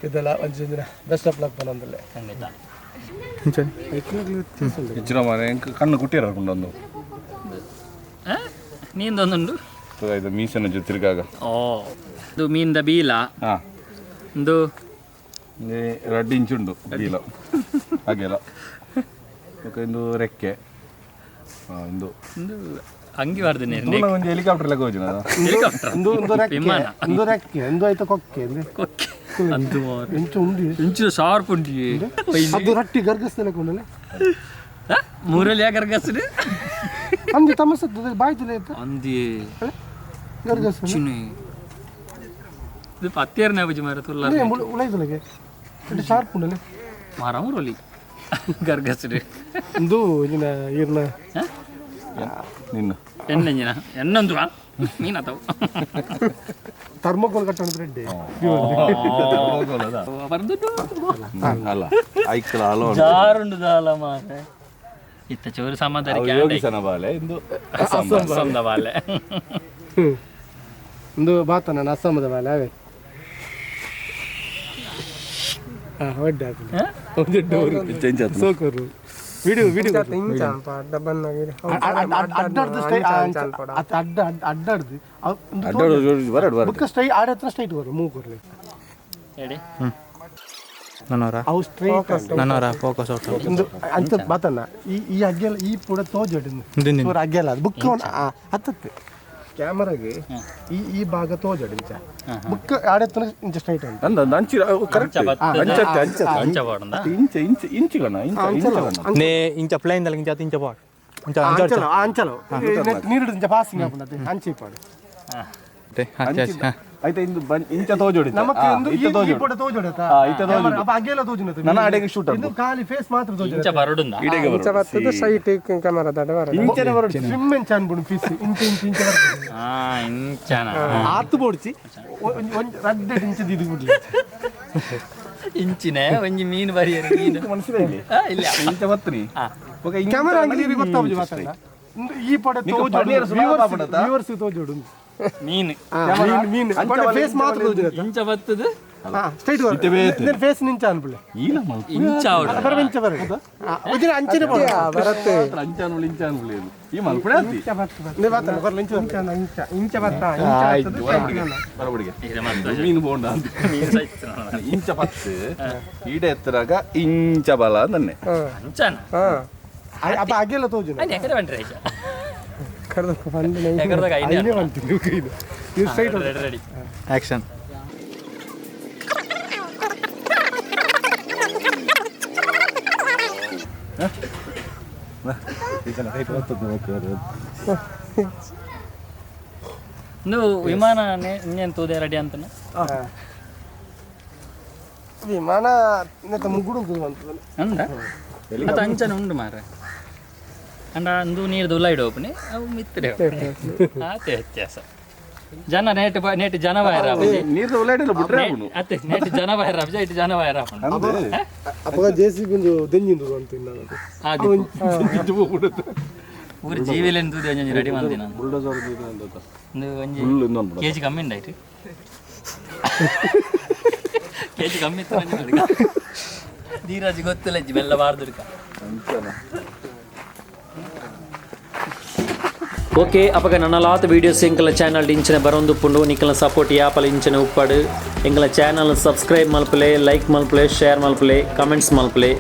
Speaker 3: ಇದೆಲ್ಲ ಒಂಜಿ best of luck ಪನೊಂದುಲ್ಲೆ.
Speaker 1: ಖಂಡಿತ.
Speaker 4: ಹೆಚ್ಚಿನ ಕಣ್ಣು ಕುಟ್ಟಿರ ಒಂದು
Speaker 1: ನೀಂದೊಂದುಂಡು
Speaker 4: ಇದು ಮೀಸನ ಜೊತೆ ತಿರ್ಗಾಗ.
Speaker 1: ಓ ಇದು ಮೀನ್ದ ಬೀಲ. ಒಂದು
Speaker 4: 2 ಇಂಚು ಉಂಡು ಬೀಲ ಹಾಗೆಲ್ಲ. ಇಂದು ರೆಕ್ಕೆ ಇಂದು
Speaker 1: ಅಂಗಿ ವಾರ್ದಿನಿ
Speaker 4: ಒಂದು ಹೆಲಿಕಾಪ್ಟರ್ ಲೆಕ್ಕ ಹೋಜಿನ
Speaker 1: ವಿಮಾನ
Speaker 3: ಒಂದು ರೆಕ್ಕೆ ಒಂದು ಆಯ್ತು ಕೊಕ್ಕೆ
Speaker 1: ಕೊಕ್ಕೆ ಅಂದು
Speaker 3: ಇಂಚು ಉಂಡು
Speaker 1: ಇಂಚು ಶಾರ್ಪ್ ಉಂಟು.
Speaker 3: ಅದು ರಟ್ಟಿ ಗರ್ಗಸ್ದ ಲೆಕ್ಕ ಉಂಡಲ್ಲ
Speaker 1: ಮೂರಲ್ಲಿ ಯಾಕೆ ಗರ್ಗಸ್ರಿ
Speaker 3: ಅಂದು ತಮಸದ್ದು ಬಾಯ್ತದೆ
Speaker 1: ಅಂದಿ
Speaker 3: ಗರ್ಗಸ್
Speaker 1: ಇದು ಪತ್ತೇರ್ನೆ ಬುಜಿ ಮಾರ ತುಲ್ಲ
Speaker 3: ಉಳೈತಲಗೆ ಶಾರ್ಪ್ ಉಂಡಲ್ಲ
Speaker 1: ಮಾರ ಮೂರಲ್ಲಿ ಗರ್ಗಸ್ರಿ
Speaker 3: ಇಂದು ಇಲ್ಲಿನ ಈರ್ನ
Speaker 4: ನಿನ್ನ
Speaker 1: ಎಣ್ಣೆಂಜಿನ ಎಣ್ಣೊಂದು ಮೀನತವು
Speaker 3: ಥರ್ಮೋಕೋಲ್ ಕಟ್ಟಣ ರೆಡ್ಡಿ
Speaker 4: ಅಲ್ಲ ಐಕ್ಲ ಅಲೋ
Speaker 1: ಜಾರುಂಡು ದಾಲ ಮಾರೆ ಇತ್ತ ಚೋರು ಸಮಾಧಾನ
Speaker 4: ಯೋಗಿಸನ ಬಾಲೆ ಇಂದು
Speaker 1: ಅಸ್ಸಾಂದ ಬಾಲೆ
Speaker 3: ಇಂದು ಬಾತ ನಾನು ಅಸ್ಸಾಮದ ಬಾಲೆ ಅವೇ ಒಡ್ಡೆ
Speaker 4: ಚೇಂಜ್ ಆಯ್ತು
Speaker 3: ಸೋಕರು ವಿಡಿಯೋ ವಿಡಿಯೋ ಅಡ್ಡ ಅಡ್ಡಾಡ್ದು
Speaker 4: ಬರಡು
Speaker 3: ಬುಕ್ಕ ಸ್ಟ್ರೈಟ್ ಆಡ ಹತ್ರ ಸ್ಟ್ರೈಟ್ ಬರು ಮೂವ್ ಕೊರ್ಲಿ
Speaker 1: ಹೇಳಿ
Speaker 3: ಅವು ಸ್ಟ್ರೈಟ್
Speaker 10: ನನ್ನವರ ಫೋಕಸ್ ಔಟ್
Speaker 3: ಒಂದು ಅಂಚ ಬಾತನ್ನ ಈ ಈ ಅಗ್ಗೆಲ್ಲ ಈ ಪೂರ ತೋಜಡು ಪೂರ ಅಗ್ಗೆಲ್ಲ ಅದು ಬುಕ್ ಹತ್ತತ್ತೆ ಕ್ಯಾಮರಾಗೆ ಈ ಈ ಭಾಗ ತೋಜಡು ಇಂಚ ಬುಕ್ ಆಡೆತ್ತನ ಇಂಚ ಸ್ಟ್ರೈಟ್ ಉಂಟು
Speaker 4: ಅಂದ ಅಂಚಿ ಕರೆಕ್ಟ್ ಅಂಚತ್ತೆ ಅಂಚತ್ತೆ
Speaker 1: ಅಂಚ ಪಾಡುಂದ
Speaker 4: ಇಂಚ ಇಂಚ ಇಂಚು ಗಣ ಇಂಚ ಇಂಚ ಗಣ
Speaker 10: ನೇ ಇಂಚ ಪ್ಲೇನ್ ದಲ್ಲ ಇಂಚ ಇಂಚ ಪಾಡ್ ಇಂಚ ಅಂಚ
Speaker 3: ಅಂಚಲ ಅಂಚಲ ನೀರು ಇಂಚ ಪಾಸಿಂಗ್ ಆಪುಂಡು ಅಂಚೆ ಪಾಡು
Speaker 10: ಅಂಚೆ
Speaker 4: ಆಯ್ತಾ ಇಂದು ಇಂಚ ತೋಜೋಡಿ
Speaker 3: ನಮಕ್ ಒಂದು ಈ ಈ ಪೂರ ತೋಜಡು
Speaker 4: ಇತ್ತ ತೋಜೋಡು
Speaker 3: ಅಪ್ಪ ಅಗ್ಗೆಲ್ಲ ತೋಜುನ
Speaker 4: ನನ್ನ ಅಡೆಗೆ ಶೂಟ್
Speaker 3: ಇದು ಖಾಲಿ ಫೇಸ್ ಮಾತ್ರ ತೋಜುನ
Speaker 1: ಇಂಚ ಬರಡುಂದ
Speaker 4: ಇಡೆಗೆ ಬರೋದು
Speaker 3: ಸೈಟ್ ಕ್ಯಾಮರಾ ಇಂಚನೆ ಬರೋಡು ಸ್ವಿಮ್ ಎಂಚ ಅನ್ಬುಡು ಪೀಸ್ ಇಂಚ ಇಂಚ ಇಂಚ ಬರ್ತದೆ
Speaker 1: ಹಾ ಇಂಚನ
Speaker 3: ಆತು ಬೋಡ್ಚಿ ಒಂಜಿ ರಡ್ಡೆ ಇಂಚ ದಿದು ಬಿಡ್ಲಿ
Speaker 1: ಇಂಚಿನ ಒಂಜಿ ಮೀನು ಬರಿಯರು ಮೀನು
Speaker 4: ಮನಸ್ಸಿದೆ
Speaker 1: ಇಲ್ಲ
Speaker 4: ಇಂಚ ಬತ್ರಿ
Speaker 3: ಕ್ಯಾಮರಾ ಅಂಗಡಿ ಗೊತ್ತಾಪುಜಿ ಮಾತಲ್ಲ ಈ ಪಡೆ ತೋಜೋಡು ವ್ಯೂವರ್ಸ್ ತೋಜೋಡು
Speaker 1: ಮೀನು
Speaker 3: ಮೀನು ಮೀನು ಫೇಸ್ ಮಾತ್ರ ತೋಜುನ
Speaker 1: ಇಂಚ ಬತ್ತದು
Speaker 3: ಸ್ಟ್ರೈಟ್ ಬರ ಫೇಸ್ ನಿಂಚ ಅನ್ಬುಲೆ
Speaker 1: ಇಂಚ ಆವಡು
Speaker 3: ಬರ ಇಂಚ ಬರ ಉಜಿನ ಅಂಚನೆ ಬರ ಬರತ್ತೆ
Speaker 4: ಅಂಚ ಅನ್ಬುಳಿ ಇಂಚ ಅನ್ಬುಳಿ ಈ ಮಲ್ಪಡೆ ಆತಿ
Speaker 3: ನೇ ಬಾತನ ಬರಲ ಇಂಚ ಇಂಚ ಇಂಚ ಬತ್ತ ಇಂಚ
Speaker 4: ಆಯ್ತು ಬರಬಡಿಗೆ ಮೀನು ಬೋಂಡ
Speaker 1: ಮೀನು ಸೈತ್
Speaker 4: ಇಂಚ ಪತ್ತು ಈಡೆ ಎತ್ತರಾಗ ಇಂಚ ಬಲ ನನ್ನೆ
Speaker 1: ಅಂಚನ
Speaker 3: ಅಪ್ಪ ಅಗ್ಗೆಲ್ಲ ತೋಜುನ
Speaker 1: ಅಲ್ಲಿ ಎಕರೆ ಬಂಟ್ರೆ ಐಚ
Speaker 3: ಕರ್ದ ಬಂದು
Speaker 1: ಎಕರೆದಾಗ ಐನೇ
Speaker 3: ಐನೇ ಬಂತು ಇದು straight
Speaker 1: ready ready
Speaker 10: action
Speaker 1: ಇಂದು ವಿಮಾನ ಇನ್ನೇನು ತೂದೆ ರೆಡಿ ಅಂತನ
Speaker 3: ವಿಮಾನ ನೆತ್ತ ಮುಗುಡು ಅಂತ
Speaker 1: ಅಂದ ಅದು ಅಂಚನೆ ಉಂಡು ಮಾರ್ರೆ ಅಂಡ ಅಂದು ನೀರು ದುಲ್ಲ ಇಡೋಪನೆ ಅವು ಮಿತ್ತರೆ ಆತೆ ವ್ಯತ್ಯಾಸ ಜನ ನೇಟ್ ನೇಟ್ ಜನ ವೈರ
Speaker 4: ನೀರು ಉಲಾಡಿಲ್ಲ ಬಿಟ್ರೆ ಅವನು
Speaker 1: ಅತ್ತೆ ನೇಟ್ ಜನ ವೈರ ಆಪುಜಿ ಇಟ್ಟು ಜನ ವೈರ ಆಪುಂಡು
Speaker 3: ಅಪಗ ಜೆ ಸಿ ಬಿಂದು ದೆಂಜಿಂದು ಅಂತ
Speaker 1: ಊರು ಜೀವಿಲೆನ್ ತೂದೆ ಒಂಜಿ ರೆಡಿ ಮಂದಿನ
Speaker 4: ಬುಲ್ಡೋಸರ್
Speaker 1: ಒಂದು ಒಂಜಿ
Speaker 4: ಫುಲ್ ಇನ್ನೊಂದು
Speaker 1: ಕೆಜಿ ಕಮ್ಮಿ ಉಂಡಾಯ್ತು ಕೆಜಿ ಕಮ್ಮಿ ಇತ್ತು ಒಂಜಿ ಹುಡುಗ. ಧೀರಾಜ್ ಗೊತ್ತಿಲ್ಲ ಅಜ್ಜಿ ಬೆಲ್ಲ ಬಾರ್ದುಡ್ಕ
Speaker 2: ಓಕೆ ಅಪಗ ನನ್ನಲಾತ ವೀಡಿಯೋಸ್ ಎಂಕಲ ಚಾನಲ್ ಇಂಚಿನ ಬರೊಂದುಪ್ಪುಂಡು ನಿಕಲ ಸಪೋರ್ಟ್ ಯಾಪಲ ಇಂಚಿನ ಉಪ್ಪಡು ಎಂಕಲ ಚಾನಲ್ ಸಬ್ಸ್ಕ್ರೈಬ್ ಮಲ್ಪಲೆ, ಲೈಕ್ ಮಲ್ಪಲೆ, ಶೇರ್ ಮಲ್ಪಲೆ, ಕಮೆಂಟ್ಸ್ ಮಲ್ಪಲೆ.